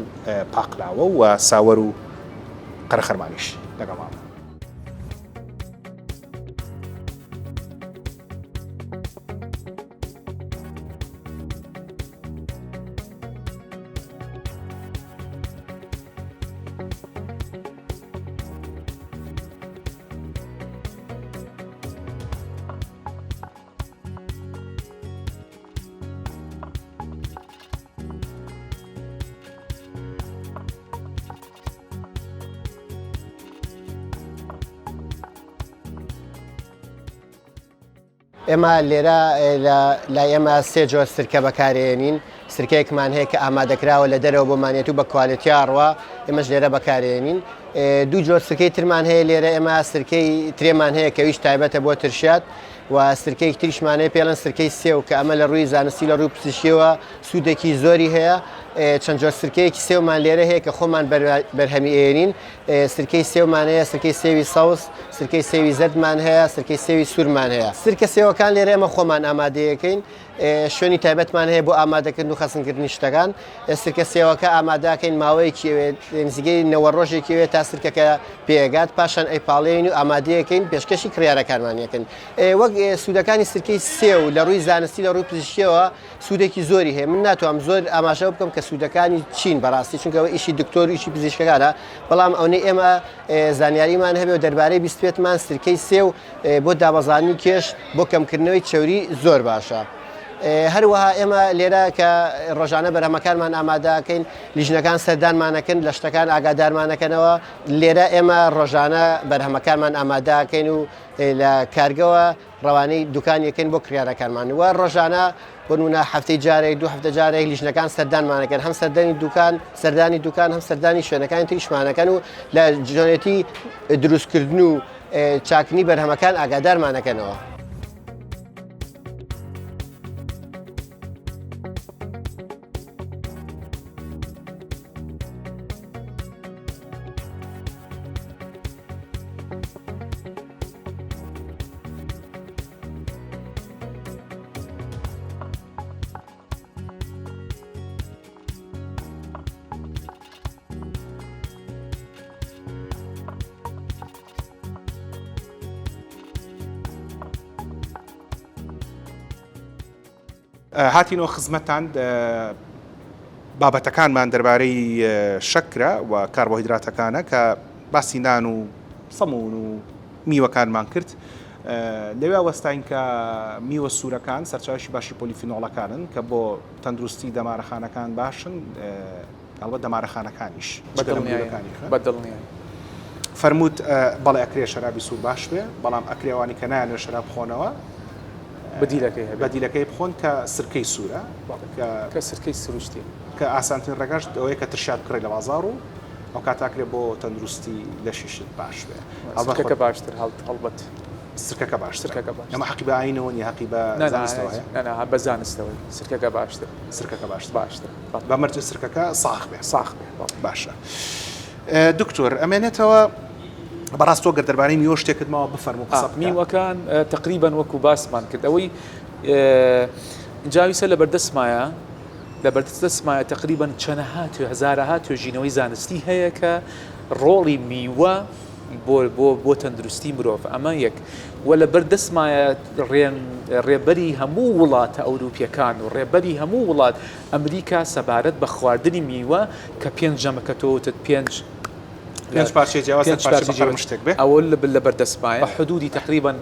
پاقلاوە و ساوەر و قەرەخەرمانیش لەگەڵمان بن.
ئێمە لێرە لە لای ئێمە سێ جۆر سرکە بەکارێنین سرکەیەکمان هەیە کە ئامادەکراوە لە دەرەوە بۆمانێت و بە quality ئەڕوا ئێمەش لێرە بەکارێنین دوو جۆر سرکەی ترمان هەیە لێرە ئێمە سرکەی ترێمان هەیە کەویش تایبەتە بۆ ترشیات و سرکەیەکی تریشمان هەیە پێڵێن سرکەی سێو کە ئەمە لە ڕووی زانستی لە ڕووی پزیشکیەوە سوودێکی زۆری هەیە چەند جۆر سرکەیەکی سێومان لێرە هەیە کە خۆمان بەرهەمی ئێنین سرکەی سێومان هەیە سرکەی سێوی سەوز سرکەی سێوی زەردمان هەیە سرکەی سێوی سوورمان هەیە سرکە سێوەکان لێرە ئێمە خۆمان ئامادەیەکەین شوێنی تایبەتمان هەیە بۆ ئامادەکردن و خەسنکردنی شتەکان سرکە سێوەکە ئامادەکەین ماوەیەکی ئەوێت نزیکەی نەوە ڕۆژێکی ئەوێت تا سرکەکە پێگات پاشان ئەیپاڵێین و ئامادەیەکەین پێشکەشی کڕیارەکانمان یەکەن وەک سوودەکانی سرکەی سێو لە ڕووی زانستی لە ڕووی پزیشکیەوە سوودێکی زۆری هەیە من ناتوانم زۆر ئاماژە بکەم کە سوودەکانی چین بەڕاستی چونکە ئەوە ئیشی دکتۆر و ئیشی پزیشکەکانە بەڵام ئەونەی ئێمە زانیاریمان هەبێ و دەربارەی بیستبێتمان سرکەی سێو بۆ دابەزاندنی کێش بۆ کەمکردنەوەی چەوری زۆر باشە. هەروەها ئێمە لێرە کە ڕۆژانە بەرهەمەکانمان ئامادەکەین لیژنەکان سەردانمانەکەن لە شتەکان ئاگادارمانەکەنەوە لێرە ئێمە ڕۆژانە بەرهەمەکانمان ئامادەکەین و لە کارگەوە ڕەوانەی دوکان یەکەین بۆ کڕیارەکانمان و ڕۆژانە بۆ نمونە هەفتەی جارێک دوو هەفتە جارێک لیژنەکان سەردانمانەکەن هەم سەردانی دوکان سەردانی دوکان هەم سەردانی شوێنەکانی تریشمانەکەن و لە جۆنێتی دروستکردن و چاکنی بەرهەمەکان ئاگادارمانەکەنەوە.
هاتینەوە خزمەتتان بابەتەکانمان دەربارەی شەکرە و کاربۆهیدراتەکانە کە باسی نان و سەمون و میوەکانمان کرد لەوێ وەستاین کە میوە سوورەکان سەرچاوی باشی پۆلیفینۆڵەکانن کە بۆ تەندروستی دەمارەخانەکان باشن هەڵبەت دەمارەخانەکانیش
بە دڵنیایی.
فەرمووت بەڵێ ئەکرێ شەرابی سوور باش بێ بەڵام ئەکرێ ئەوانی کە نایانەوێ شەراب بخۆنەوە
بەدیلەکەی هەبێ
بەدیلەکەی بخۆن کە سرکەی سوورە
کە سرکەی سروشتیە
کە ئاسانترین ڕێگاش ئەوەیە کە ترشیات بکڕی لە بازاڕ و ئەو کاتە ئەکرێ بۆ تەندروستی لەشیشت باش بێ
سرکەکە باشتر هەڵبەت
سرکەکە باشترە سرکەکە باشترە ئەمە حەقی بە ئاینەوە نیە حەقی بە زانستەوە هەیە
نا نا بە زانستەوە سرکەکە باشتر
سرکەکە باشتر باشتر بە مەرجێ سرکەکە ساخ بێ
ساخ بێ
باشە دکتۆر ئەمێنێتەوە بەڕاست تۆ گەر دەربارەی میوە شتێکت ماوە بفەرموو قسە بکە.
میوەکان تقریبا وەکو باسمان کرد ئەوەی جاویسە لە بەردەستمایە لە بەردەستمایە تقریبا چەنەها هەزارەها توێژینەوەی زانستی هەیە کە ڕۆڵی میوە. بۆ بۆ بۆ تەندروستی مرۆڤ ئەمە یەک و لەبەر دەستمایە ڕێن ڕێبەری هەموو وڵاتە ئەوروپیەکان و ڕێبەری هەموو وڵات ئەمریکا سەبارەت بە خواردنی میوە کە پێنج ژەمەکە تۆ وتت پێنج
پێنج پارچەی جیاواز
پێنج
هەر پارچە
پارچەی
بە قەرم
جیاواز
شتێک بێ.
ئەوە لەبەر دەستمایە بە حدودی تەقریبەن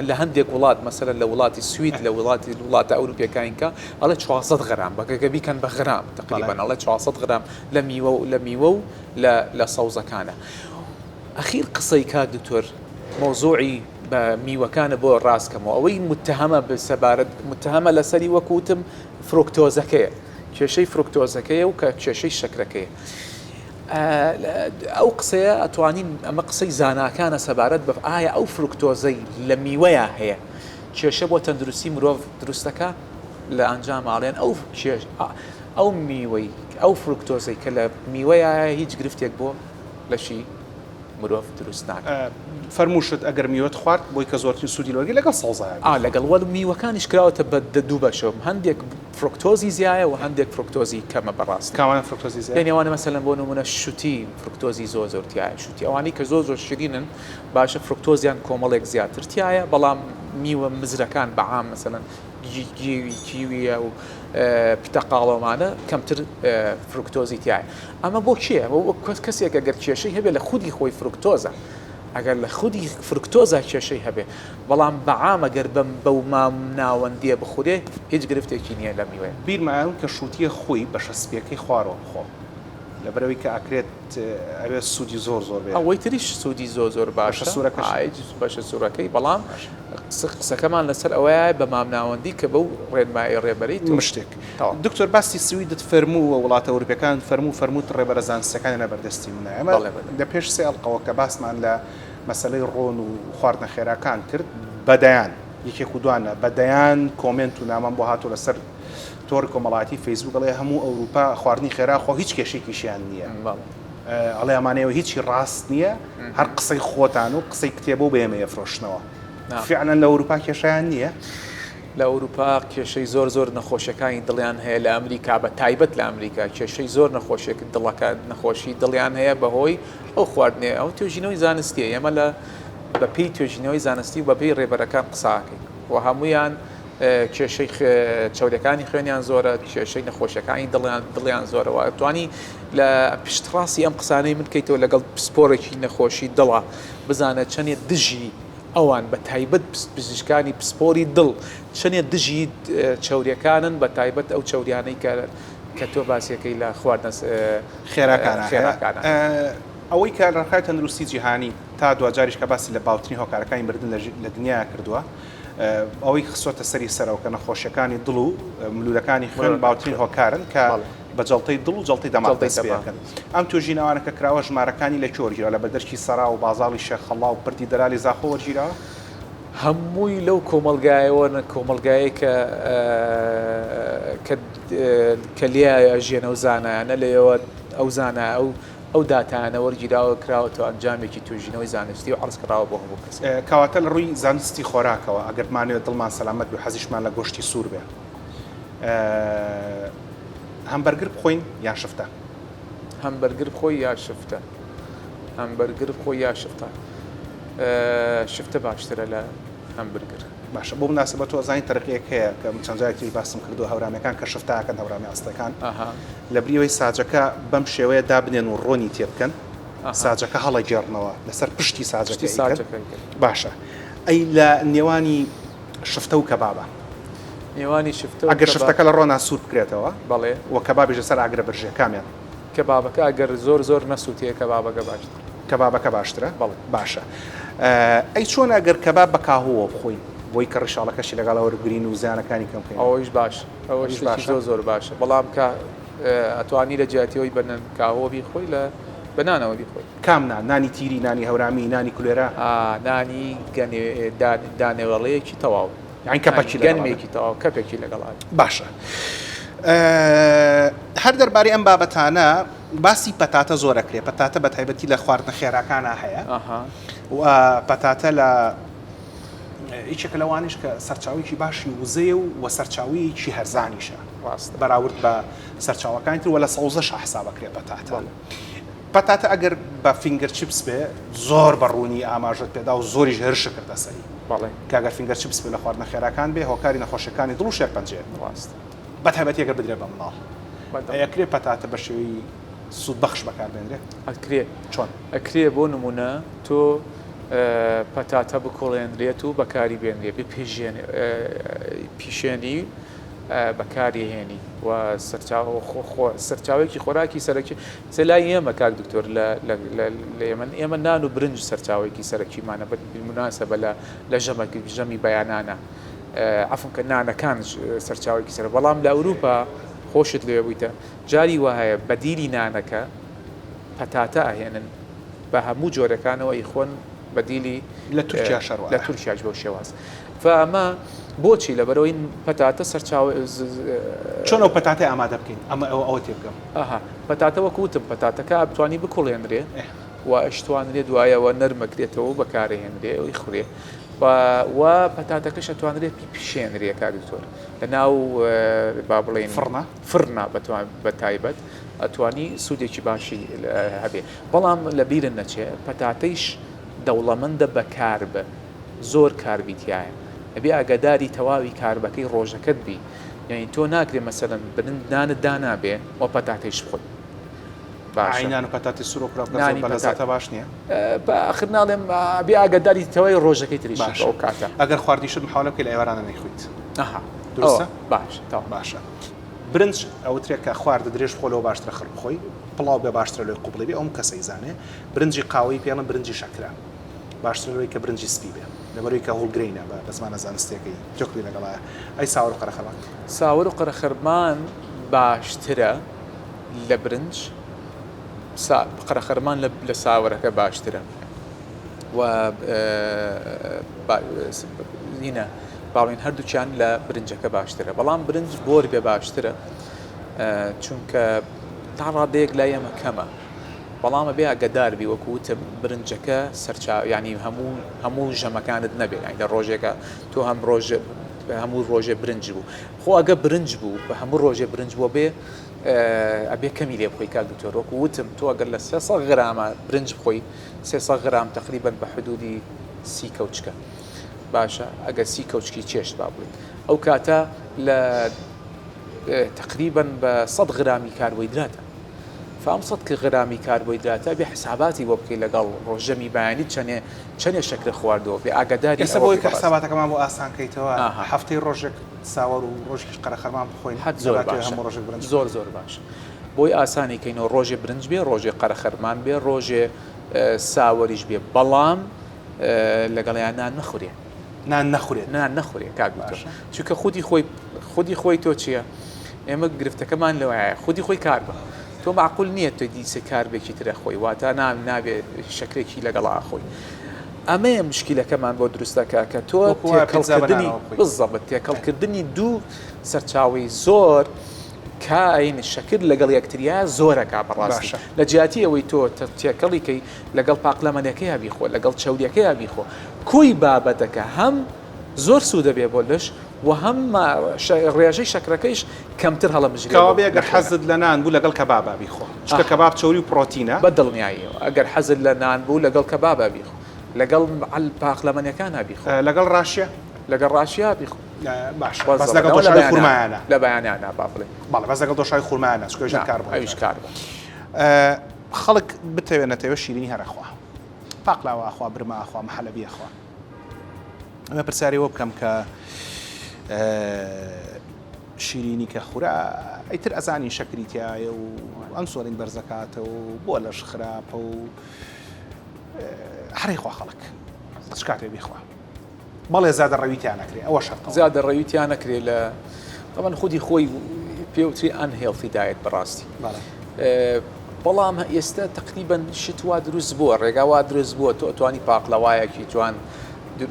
لە هەندێک وڵات مەسەلەن لە وڵاتی سوید لە وڵاتی وڵاتە ئەوروپیەکان کە ئەڵێ 400 غرام بە کە بیکەن بە غرام تەقریبەن ئەڵێ 400 غرام لە میوە و لە میوە و لە لە سەوزەکانە ئەخیر قسەی کاک دکتۆر مەوزوعی بە میوەکانە بۆ ڕاست کەمەوە ئەوەی متهەمە سەبارەت متهەمە لەسەری وەکوتم فرۆکتۆزەکەیە کێشەی فرۆکتۆزەکەیە و کە کێشەی شەکرەکەیە ئەو قسەیە ئەتوانین ئەمە قسەی زاناکانە سەبارەت بە ئایا ئەو فرکتۆزەی لە میوەیە هەیە کێشە بۆ تەندروستی مرۆڤ دروستەکە لە ئەنجام ئاڵێن ئەو کێش ئەو میوەی ئەو فرکتۆزەی کە لە میوەیە هیچ گرفتێک بۆ لەشی مرۆڤ دروست ناکات.
فەرمووشت ئەگەر میوەت خوارد بۆی کە زۆرترین سوودی لۆرگری لەگەڵ سەوزایە
بێت. ئا لەگەڵ وە میوەکانیش کراوەتە بە دوو بەشەوە هەندێک فرۆکتۆزی زیایە و هەندێک فرۆکتۆزی کەمە بەڕاستی.
کامانە فرۆکتۆزی زیایە؟
یانی ئەوانە مەسەلەن بۆ نموونە شوتی فرۆکتۆزی زۆر زۆر تیایە شوتی ئەوانەی کە زۆر زۆر شیرینن باشە فرۆکتۆزیان کۆمەڵێک زیاتر تیایە بەڵام میوە مزرەکان بە عام مەسەلەن گیوی کیویە و پتەقاڵەمانە کەمتر فرۆکتۆزی تیایە ئەمە بۆ کێ؟ ئەمە بۆ کەسێک ئەگەر کێشەی هەبێت لە خودی خۆی فرکتۆزە ئەگەر لە خودی فرکتۆزە کێشەی هەبێ بەڵام بەعام ئەگەر بەم بەو مام ناوەندیە بخورێ هیچ گرفتێکی نییە لە میوەیە.
بیرمە ئەم کە شوتیە خۆی بەشە سپیەکەی خوارەوە بخۆ لەبەرئەوەی کە ئەکرێت ئەوێ سوودی زۆر زۆر بێ.
ئەوەی تریش سوودی زۆر زۆر
باشە. بەشە سوورەکەش.
ئای بەشە سوورەکەی بەڵام قسەکەمان لەسەر ئەوەیە بە مامناوەندی کە بەو ڕێنمایی ڕێبەری تۆ.
مشتێک. دکتۆر باسی سویدت فەرموو و وڵاتە ئەوروپیەکانت فەرموو فەرمووت ڕێبەرە زانستیەکانیان لە بەردەستی منە ئێمە لە پێش سێ ئەڵقەوە کە باسمان لە مەسەلەی ڕۆن و خواردنە خێراکان کرد بە دەیان یەکێک و دوان نا بە دەیان کۆمێنت و نامەم بۆ هاتووە لەسەر تۆڕی کۆمەڵایەتی فەیسبوک ئەڵێ هەموو ئەوروپا خواردنی خێرا خۆ هیچ کێشێکیشیان نییە ئەڵێ ئەمانەیەوە هیچی ڕاست نییە هەر قسەی خۆتان و قسەی کتێبە و بە ئێمە ئەفرۆشنەوە فعلا لە ئەوروپا کێشیان نییە
لە ئەوروپا کێشەی زۆر زۆر نەخۆشیەکانی دڵیان هەیە لە ئەمریکا بە تایبەت لە ئەمریکا کێشەی زۆر نەخۆشیەک دڵەکە نەخۆشی دڵیان هەیە بەهۆی ئەو خواردنەیە ئەو توێژینەوەی زانستیە ئێمە لە بە پێی توێژینەوەی زانستی و بە پێی ڕێبەرەکان قساکەین و هەمویان کێشەی چەوریەکانی خوێنیان زۆرە کێشەی نەخۆشیەکانی دڵیان دڵیان زۆرەوە توانی لە پشتڕاستی ئەم قسانەی من کەیتەوە لەگەڵ پسپۆرێکی نەخۆشی دڵە بزانە چەندێ دژی ئەوان بە تایبەت پزیشکانی پسپۆری دڵ چەنێ دژی چەوریەکانن بە تایبەت ئەو چەوریانەی کە کە تۆ باسیەکەی لە خواردنە
خێراکانە خێراکانە. ئەوەی کە ڕێکخراوی تەندروستی جیهانی تا دواجاریش کە باسی لە باوترین هۆکارەکانی مردن لە دنیا کردووە ئەوەی خستۆتە سەری سەرەوە کە نەخۆشیەکانی دڵ و ملولەکانی خوێن باوترین هۆکارن کە بە جەڵتەی دڵ و جەڵتەی دەماغ دەست پێ ئەکەن. ئەم توێژینەوانە کە کراوە ژمارەکانی لە کوێ وەرگیراوە؟ لە بەردەرکی سەرا و بازاڕی شێخەڵڵا و پردی دەلالی زاخۆ وەرگیراوە؟
هەمووی لەو کۆمەڵگایەوەن، کۆمەڵگایەی کە کە کە لێیان ئەژیەن ئەو زانایانە لێیەوە ئەو زانا ئەو ئەو داتایانە وەرگیراوە کراوەتەوە ئەنجامێکی توێژینەوەی زانستی و عەرز کراوە بۆ هەموو کەسێک.
کەواتە لە ڕووی زانستی خۆراکەوە ئەگەر بمانەوێت دڵمان سەلامەت بێ و حەزیشمان لە گۆشتی سوور بێ هەمبەرگر بخۆین یان شفتە؟
هەمبەرگر بخۆی یا شفتە؟ هەمبەرگر بخۆی یا شفتە؟ شفتە باشترە لە هەمبرگر.
باشە بۆ مناسبەت تۆ ئەزانی تەرقیەک هەیە کە من چەند جارێک تریش باسم کردووە هەورامیەکان کە شفتە ئەکەن هەورامی ئەسڵەکان لە بری ئەوەی ساجەکە بەم شێوەیە دابنێن و ڕۆنی تێ بکەن ساجەکە هەڵەگێڕنەوە لەسەر پشتی ساجەکە باشە ئەی لە نێوانی شفتە و کەبابە.
نێوانی شفتە و
ئەگەر شفتەکە لە ڕۆنا سوور بکرێتەوە
بەڵێ
و کەبابیش لەسەر ئاگرە برژێ کامیان؟
کەبابەکە ئەگەر زۆر زۆر نەسووتێ کەبابەکە باشترە.
کەبابەکە باشترە؟
بەڵێ.
باشە ئەی چۆن ئەگەر کەباب بە کاهووەوە بخۆین بۆی کە ڕیشاڵەکەشی لەگەڵ وەربگرین و زیانەکانی کەم بکەینەوە؟
ئەوەیش باشە ئەوەش شتێکی زۆر زۆر باشە بەڵام کە ئەتوانی لە جیاتی ئەوەی بە کاهووە بیخۆی لە بە نانەوە بیخۆی.
کام نان؟ نانی تیری، نانی هەورامی، نانی کولێرە؟
ئا نانی گەنێ دانەوێڵەیەکی تەواو.
یانی کەپەکی لەگەڵا بێ.
گەنمێکی تەواو کەپێکی لەگەڵا بێ.
باشە هەر دەربارەی ئەم بابەتانە باسی پەتاتە زۆر ئەکرێ پەتاتە بە تایبەتی لە خواردنە خێراکانا هەیە و پەتاتە لە یەکێکە لەوانیش کە سەرچاوەیەکی باشی وزەیە و وە سەرچاوەیەکی هەرزانیشە
ڕاستە
بەراورد بە سەرچاوەکانی تر وە لە سەوزەشا حساب ئەکرێ پەتاتە. پەتاتە ئەگەر بە finger chips بێ زۆر بە ڕوونی ئاماژەت پێدا و زۆریش هێرشە کردە سەری.
بەڵێ.
کە ئەگەر finger chips بێ لە خواردنە خێراکان بێ هۆکاری نەخۆشیەکانی دڵ و شێرپەنجەیە.
ڕاستە.
بە تایبەتی ئەگەر بدرێ بە منداڵ.
بەدڵ.
ئەی ئەکرێ پەتاتە بە شێوەی سوودبەخش بەکار بێنرێ؟
ئەکرێ.
چۆن؟
ئەکرێ بۆ نموونە تۆ پەتاتە بکوڵێنرێت و بەکاری بێنرێ بپژێنێ پیشێنی بەکاری هێنی و سەرچاوەیەکی خۆراکی سەرەکی سێ لای ئێمە کاک دکتۆر لە لە ئێمە ئێمە نان و برنج سەرچاوەیەکی سەرەکیمانە بە مناسبە لە لە ژەمە ژەمی بەیانانە عەفوم کە نانەکان سەرچاوەیەکی سەر بەڵام لە ئەوروپا خۆشت لێ بوویتە جاری وایە بەدیلی نانەکە پەتاتە ئەهێنن بە هەموو جۆرەکانەوە ئەیخۆن بەدیلی
لە تورکیاش هەر
وایە. لە تورکیاش بەو شێواز فە ئەمە بۆچی لەبەرئەوەی پەتاتە سەرچاوە
چۆن ئەو پەتاتەی ئامادە بکەین ئەمە ئەوە ئەوە تێبگەم.
ئەها پەتاتە وەکو وتم پەتاتەکە ئەتوانی بکوڵێنرێ و ئەشتوانرێ دوایەوە نەرمەکرێتەوە و بەکارهێنرێ و ئیخورێ و و پەتاتەکەش ئەتوانرێ پیپشێنرێ کاک دکتۆر لە ناو با بڵێین
فڕنە
فڕنە بە تایبەت ئەتوانی سوودێکی باشی هەبێ بەڵام لە بیرت نەچێ پەتاتەیش دەوڵەمەندە بە carb زۆر carb ی تیایە ئەبێ ئاگاداری تەواوی carb ەکەی ڕۆژەکەت بی یانی تۆ ناکرێ مەسەلەن برنج نانت دانابێ و پەتاتەیش بخۆی
باشە ئای نان و پەتاتی سوور و کرا بکە زۆر
نانی
بەلەزەتە
پەتات
باش نییە؟
بە ئاخر ناڵێم ئەبێ ئاگاداری تەواوی ڕۆژەکەی تریشی بی
باشە
ئەو کاتە
ئەگەر خواردیشت محاولە بکەی لە ئێوارانە نەیخۆیت
ئەها
دروستە؟
ئەوە باشە تەواو
باشە برنج ئەوترێ کە خواردت درێژ بخۆ لەوە باشترە خڕ بخۆی پڵاو بێ باشترە لۆی قوبڵی بێ ئەوم کەسە ئیزانێ برنجی قاوەیی پێڵن برنجی شەکرە باشترە لەوەی کە برنجی سپی بێ لەبەرەوەی کە whole grain ە بە بە زمانە زانستیەکەی تۆکلی لەگەڵایە ئەی ساوەر و قەرەخەرمان؟
ساوەر و قەرەخەرمان باشترە لە برنج سا قەرەخەرمان لە لە ساوەرەکە باشترە و هینە باڵێن هەردووکیان لە برنجەکە باشترە بەڵام برنج بۆر بێ باشترە چونکە تا ڕادەیەک لای ئێمە کەمە بەڵام ئەبێ ئاگەدار بی وەکو وتم برنجەکە سەرچا ینی هەموو هەموو ژەمەکانت نەبێ ینی لە ڕۆژێکە تۆ هەم ڕۆژ هەموو ڕۆژێ برنج بوو خۆ ئەگە برنج بوو بە هەموو ڕۆژێ برنج بۆ بێ ئەبێ کەمی لێ بخۆی کاک دکتۆر وەکو وتم تۆ ئەگەر لە 300 غرامە برنج بخۆی 300 غرام تقریبا بە حدودی سی کەوچکە باشە ئەگەر سی کەوچکی چێشت با بڵێین ئەو کاتە لە تقریبا بە 100 غرامی کاربۆیدراتە فام سەد غرامی کاربۆیدراتە بێ حساباتی بۆ بکەی لەگەڵ ڕۆژەمی بەیانی چەنێ چەنێ شەکرە خواردووە بێ ئاگاداری
ئێستا بۆی کە حساباتەکەمان بۆ ئاسان کەیتەوە هەفتەی ڕۆژێک ساوەر و ڕۆژێکیش قەرەخەرمان بخۆین
هەر زۆر باشە
هەموو ڕۆژێک برنج
زۆر زۆر باش بۆی ئاسانی کەینەوە ڕۆژێ برنج بێ ڕۆژێ قەرەخەرمان بێ ڕۆژێ ساوەریش بێ بەڵام لەگەڵیان نان نەخورێ.
نان نەخورێت؟
نان نەخورێ کاک دکتۆر چونکە خودی خۆی خودی خۆی تۆ چییە؟ ئێمە گرفتەکەمان لەوایە خودی خۆی carb ە تۆ معقول نییە تۆ دیسە carb ێکی ترە خۆی واتە نان نابێ شەکرێکی لەگەڵا خۆی ئەمەیە مشکیلەکەمان بۆ دروستەکە کە تۆ تێکەڵکردنی بزەبت تێکەڵکردنی دوو سەرچاوی زۆر کاین شەکر لەگەڵ یەکتریا زۆرەکە بەڕاستی لە جیاتی ئەوەی تۆ تێکەڵی کەی لەگەڵ پاقلەمەنیەکەیا بیخۆ لەگەڵ چەوریەکەیا بیخۆ کۆی بابەتەکە هەم زۆر سوودە بێ بۆ لەش و هەم ڕێژەی شەکرەکەیش کەمتر هەڵەمژرێ
کەوا بێ ئەگەر حەزت لە نان بوو لەگەڵ کەبابا بیخۆ چونکە کەباب چەوری و پڕۆتینە.
بە دڵنیاییەوە ئەگەر حەزت لە نان بوو لەگەڵ کەبابا بیخۆ لەگەڵ پاقلەمەنیەکانا بیخۆ.
لەگەڵ ڕاشیە؟
لەگەڵ ڕاشیا بیخۆ.
باشە بەس لەگەڵ دۆشاوی خورمایانە.
لە بەیانیانا با بڵێین.
بەڵێ بەس لەگەڵ دۆشاوی خورمایانە چونکە ئەویش هەر carb ە.
ئەویش carb ە.
خەڵک بتەوێ نەتەوێ شیرینی هەر ئەخوا. پاقلاوە ئەخوا، برمە ئەخوا، محەلەبی ئەخوا. ئەمە پرسیاری ئەوە بکەم کە شیرینی کە خورا ئیتر ئەزانی شەکری تایە و ئەنسۆلین بەرزەکاتەوە و بۆ لەش خراپە و هەرەی خوا خەڵک چ کاتێ بیخوا. بەڵێ زیادە ڕەوی تیا نەکرێ ئەوە شەرتە.
زیادە ڕەوی تیا نەکرێ لە تەبعەن خودی خۆی پێوتری unhealthy diet بەڕاستی بەڵام ئێستا تقریبا شت وا دروست بووە ڕێگا وا دروست بووە تۆ ئەتوانی پاقلەوایەکی جوان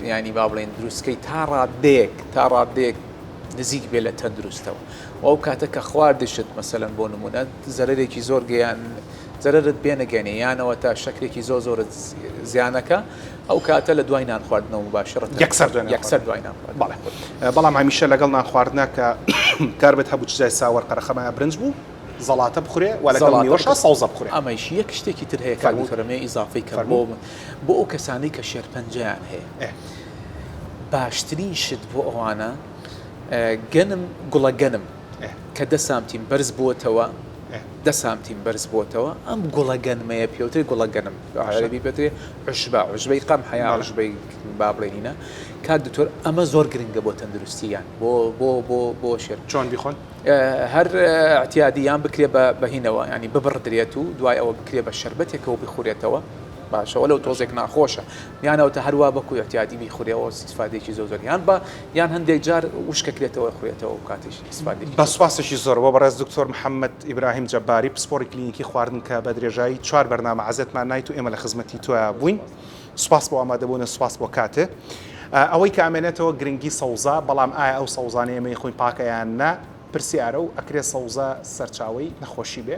ینی با بڵێن دروستکەی تا ڕادەیەک تا ڕادەیەک نزیک بێ لە تەندروستەوە ئەو کاتە کە خواردشت مەسەلەن بۆ نمونە زەرێکی زۆر گەیان زەرەرت پێ نەگەنێ یانەوە تا شەکرێکی زۆر زۆرت زیانەکە ئەو کاتە لە دوای نان خواردنەوە مباشرە
یەکسەر دوای نان
یەکسەر دوای نان خواردن
بەڵێ بەڵام هەمیشە لەگەڵ نان خواردنە کە کار بێت هەبوو چ جای ساوەر قەرەخەمایە برنج بوو. زەڵاتە بخورێ و لەگەڵ میوەشا سەوزە بخورێ.
ئەمەیش یەک شتێکی تر هەیە کاک دکتۆر ئەمەوێ ئیزافەی کەم بۆ بۆ ئەو کەسانەی کە شێرپەنجەیان هەیە باشترین شت بۆ ئەوانە گەنم گوڵە گەنم کە دە سانتیم بەرز بووەتەوە دە سانتیم بەرز بووەتەوە ئەم گوڵە گەنمەیە پێوترێ گوڵە گەنم عەرەبی پێوترێ عشبە عشبەی قەمح یا عشبەی با بڵێنینە کاک دکتۆر ئەمە زۆر گرنگە بۆ تەندروستیان بۆ بۆ بۆ بۆ شێر
چۆن بیخۆن؟
هەر اعتیادی یان بکرێ بە بەهینەوە ینی ببڕدرێت و دوای ئەوە بکرێ بە شەربەتێکەوە بخورێتەوە باشە وەلو تۆزێک ناخۆشە یانەوە تا هەروا بەکو اعتیادی بیخورێەوە ئیسفادێکی زۆر زۆر یان بە یان هەندێک جار وشکەکرێتەوە خورێتەوە و کاتیش ئیسفادێکی
بە سوپاسێکی زۆر بۆ بەڕێز دکتۆر محەممەد ئیبراهیم جەباری پسپۆڕی کلینیکی خواردن کە بە درێژایی چوار بەرنامە عەزێتمان نایت و ئێمە لە خزمەتی تۆیا بووین. سوپاس بۆ ئامادەبوونت سوپاس بۆ کاتێ. ئەوەی کە ئەمێنێتەوە گرنگی سەوزە، بەڵام ئایا ئەو سەوزانەی ئێمە ئەیخۆین پاکە یان نا پرسیارە و ئەکرێ سەوزە سەرچاوەی نەخۆشی بێ.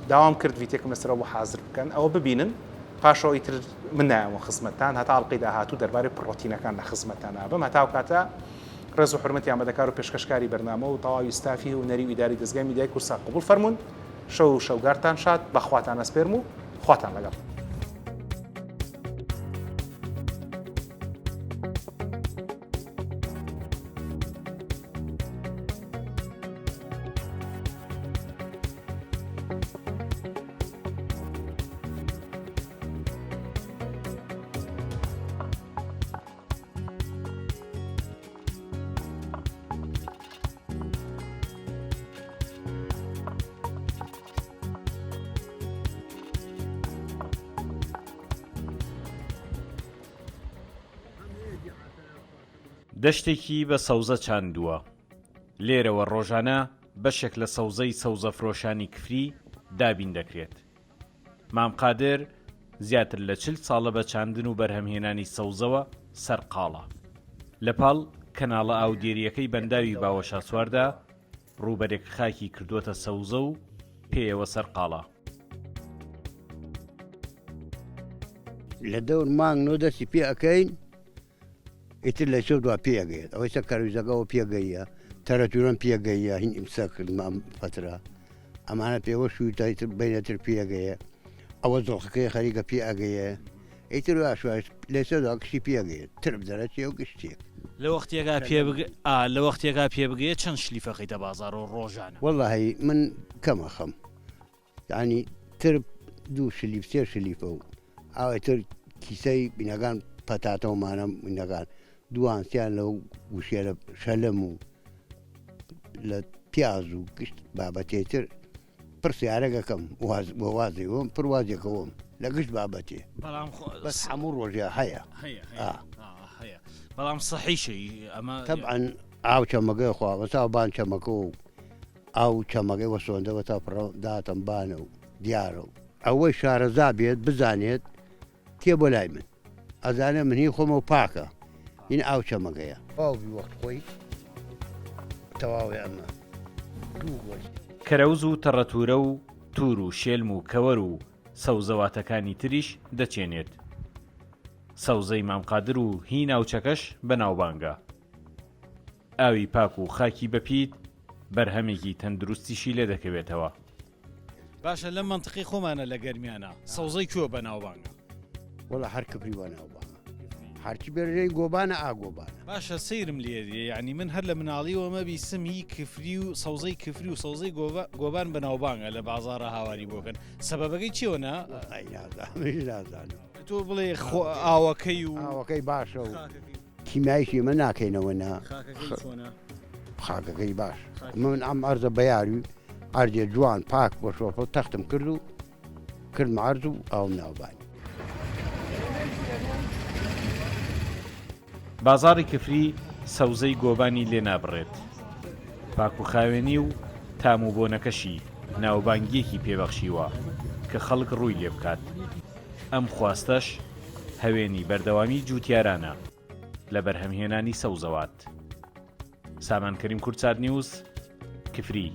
داوام کرد ڤیتێکم لەسەرەوە بۆ حازر بکەن ئەوە ببینن پاشەوە ئیتر من نایەمەوە خزمەتتان هەتا ئەڵقەی داهاتوو دەربارەی پڕۆتینەکان لە خزمەتتان ئەبم هەتا ئەو کاتە ڕێز و حورمەتی ئامادەکار و پێشکەشکاری بەرنامە و تەواوی ستافی هونەری و ئیداری دەزگای میدیای کوردسات قبوڵ فەرموون شەو و شەوگارتان شاد بە خواتان ئەسپێرم و خواتان لەگەڵ.
دەشتێکی بە سەوزە چاندووە. لێرەوە ڕۆژانە بەشێک لە سەوزەی سەوزەفرۆشانی کفری دابین دەکرێت. مام قادر زیاتر لە 40 ساڵە بە چاندن و بەرهەمهێنانی سەوزەوە سەرقاڵە. لە پاڵ کەناڵە ئاودێرییەکەی بەنداوی باوەشاسواردا ڕووبەرێک خاکی کردووەتە سەوزە و پێیەوە سەرقاڵە.
لە دەور مانگ نۆ دەستی پێ ئەکەین ئیتر لە چێ دوا پێگەیت ئەوەی سە کەرویزەکەەوە پێگەیە تەرەتورم پێگەیە هین ئیمسا کردم ئەم فترە ئەمانە پێوە شووتایتر بینەتر پێگەیە ئەوە زۆڵخەکەی خەریکە پێ ئەگەیە ئیتر واشواش لەسەر کشی پێگەیە ترپ دەرەچێ و گشتێک
لە وەختێکا پێ لە وەختێکا پێ بگەیە چەند شلیفە خەیتە بازاڕ و ڕۆژانە؟
وەڵاهی من کەمە خەم یعنی ترپ دوو شلیف سێ شلیفە و ئاوای تر کیسەی بینەکان پەتاتە و مانە بینەکان دووان سیان لەو گوشیە لە شەلم و لە پیاز و گشت بابەتێ تر پرسیارەکەکەم واز بۆ وازێوم پر وازێکەوەم لە گشت بابەتێ
بەڵام
بەس هەموو ڕۆژێ هەیە
هەیە هەیە بەڵام سەحیشە ئەمە
تەبعەن ئاو چەمەکەی خوا بەسا بان چەمەکە و ئاو چەمەکەی وەسۆندەوە تا پڕ داتم بانە و دیارە و ئەوەی شارەزا بێت بزانێت تێ بۆ لای من ئەزانێ من هی خۆمە و پاکە هین ئاو چەمەکەیە. تەواو بی وەخت خۆی تەواوێ ئەمە دوو گۆل.
کەرەوز و تەڕەتوورە و توور و شێلم و کەوەر و سەوزەواتەکانی تریش دەچێنێت. سەوزەی مام قادر و هی ناوچەکەش بەناوبانگە. ئاوی پاک و خاکی بەپیت بەرهەمێکی تەندروستیشی لێدەکەوێتەوە.
باشە لەم مەنتقەی خۆمانە لە گەرمیانە سەوزەی کوێ بەناوبانگە؟
وەڵا هەر کفری بەناوبانگە هەرچی بێژەی گۆبانە ئا گۆبانە.
باشە سەیرم لێ دێ یانی من هەر لە مناڵیەوە مەبیستم هی کفری و سەوزەی کفری و سەوزەی گۆبان بەناوبانگە لە بازاڕا هاواری بۆ کەن سەبەبەکەی چیەوە نا؟
وەڵای نازانم منیش نازانم.
تۆ بڵێ خۆ ئاوەکەی و
ئاوەکەی باشە و کیمیاییش ئێمە ناکەینەوە نا خاکەکەی باش من ئەم ئەرزە بەیاروی ئەردێ جوان پاک بۆ شۆفە تەختم کرد و کردم عرض و ئاوم ناوبانی.
بازاڕی کفری سەوزەی گۆبانی لێ نابڕێت. پاک و خاوێنی و تام و بۆنەکەشی ناوبانگییەکی پێ بەخشیوە کە خەڵک ڕووی لێ بکات. ئەم خواستەش هەوێنی بەردەوامی جووتیارانە لە بەرهەمهێنانی سەوزەوات. سامان کەریم کوردسات نیوز، کفری.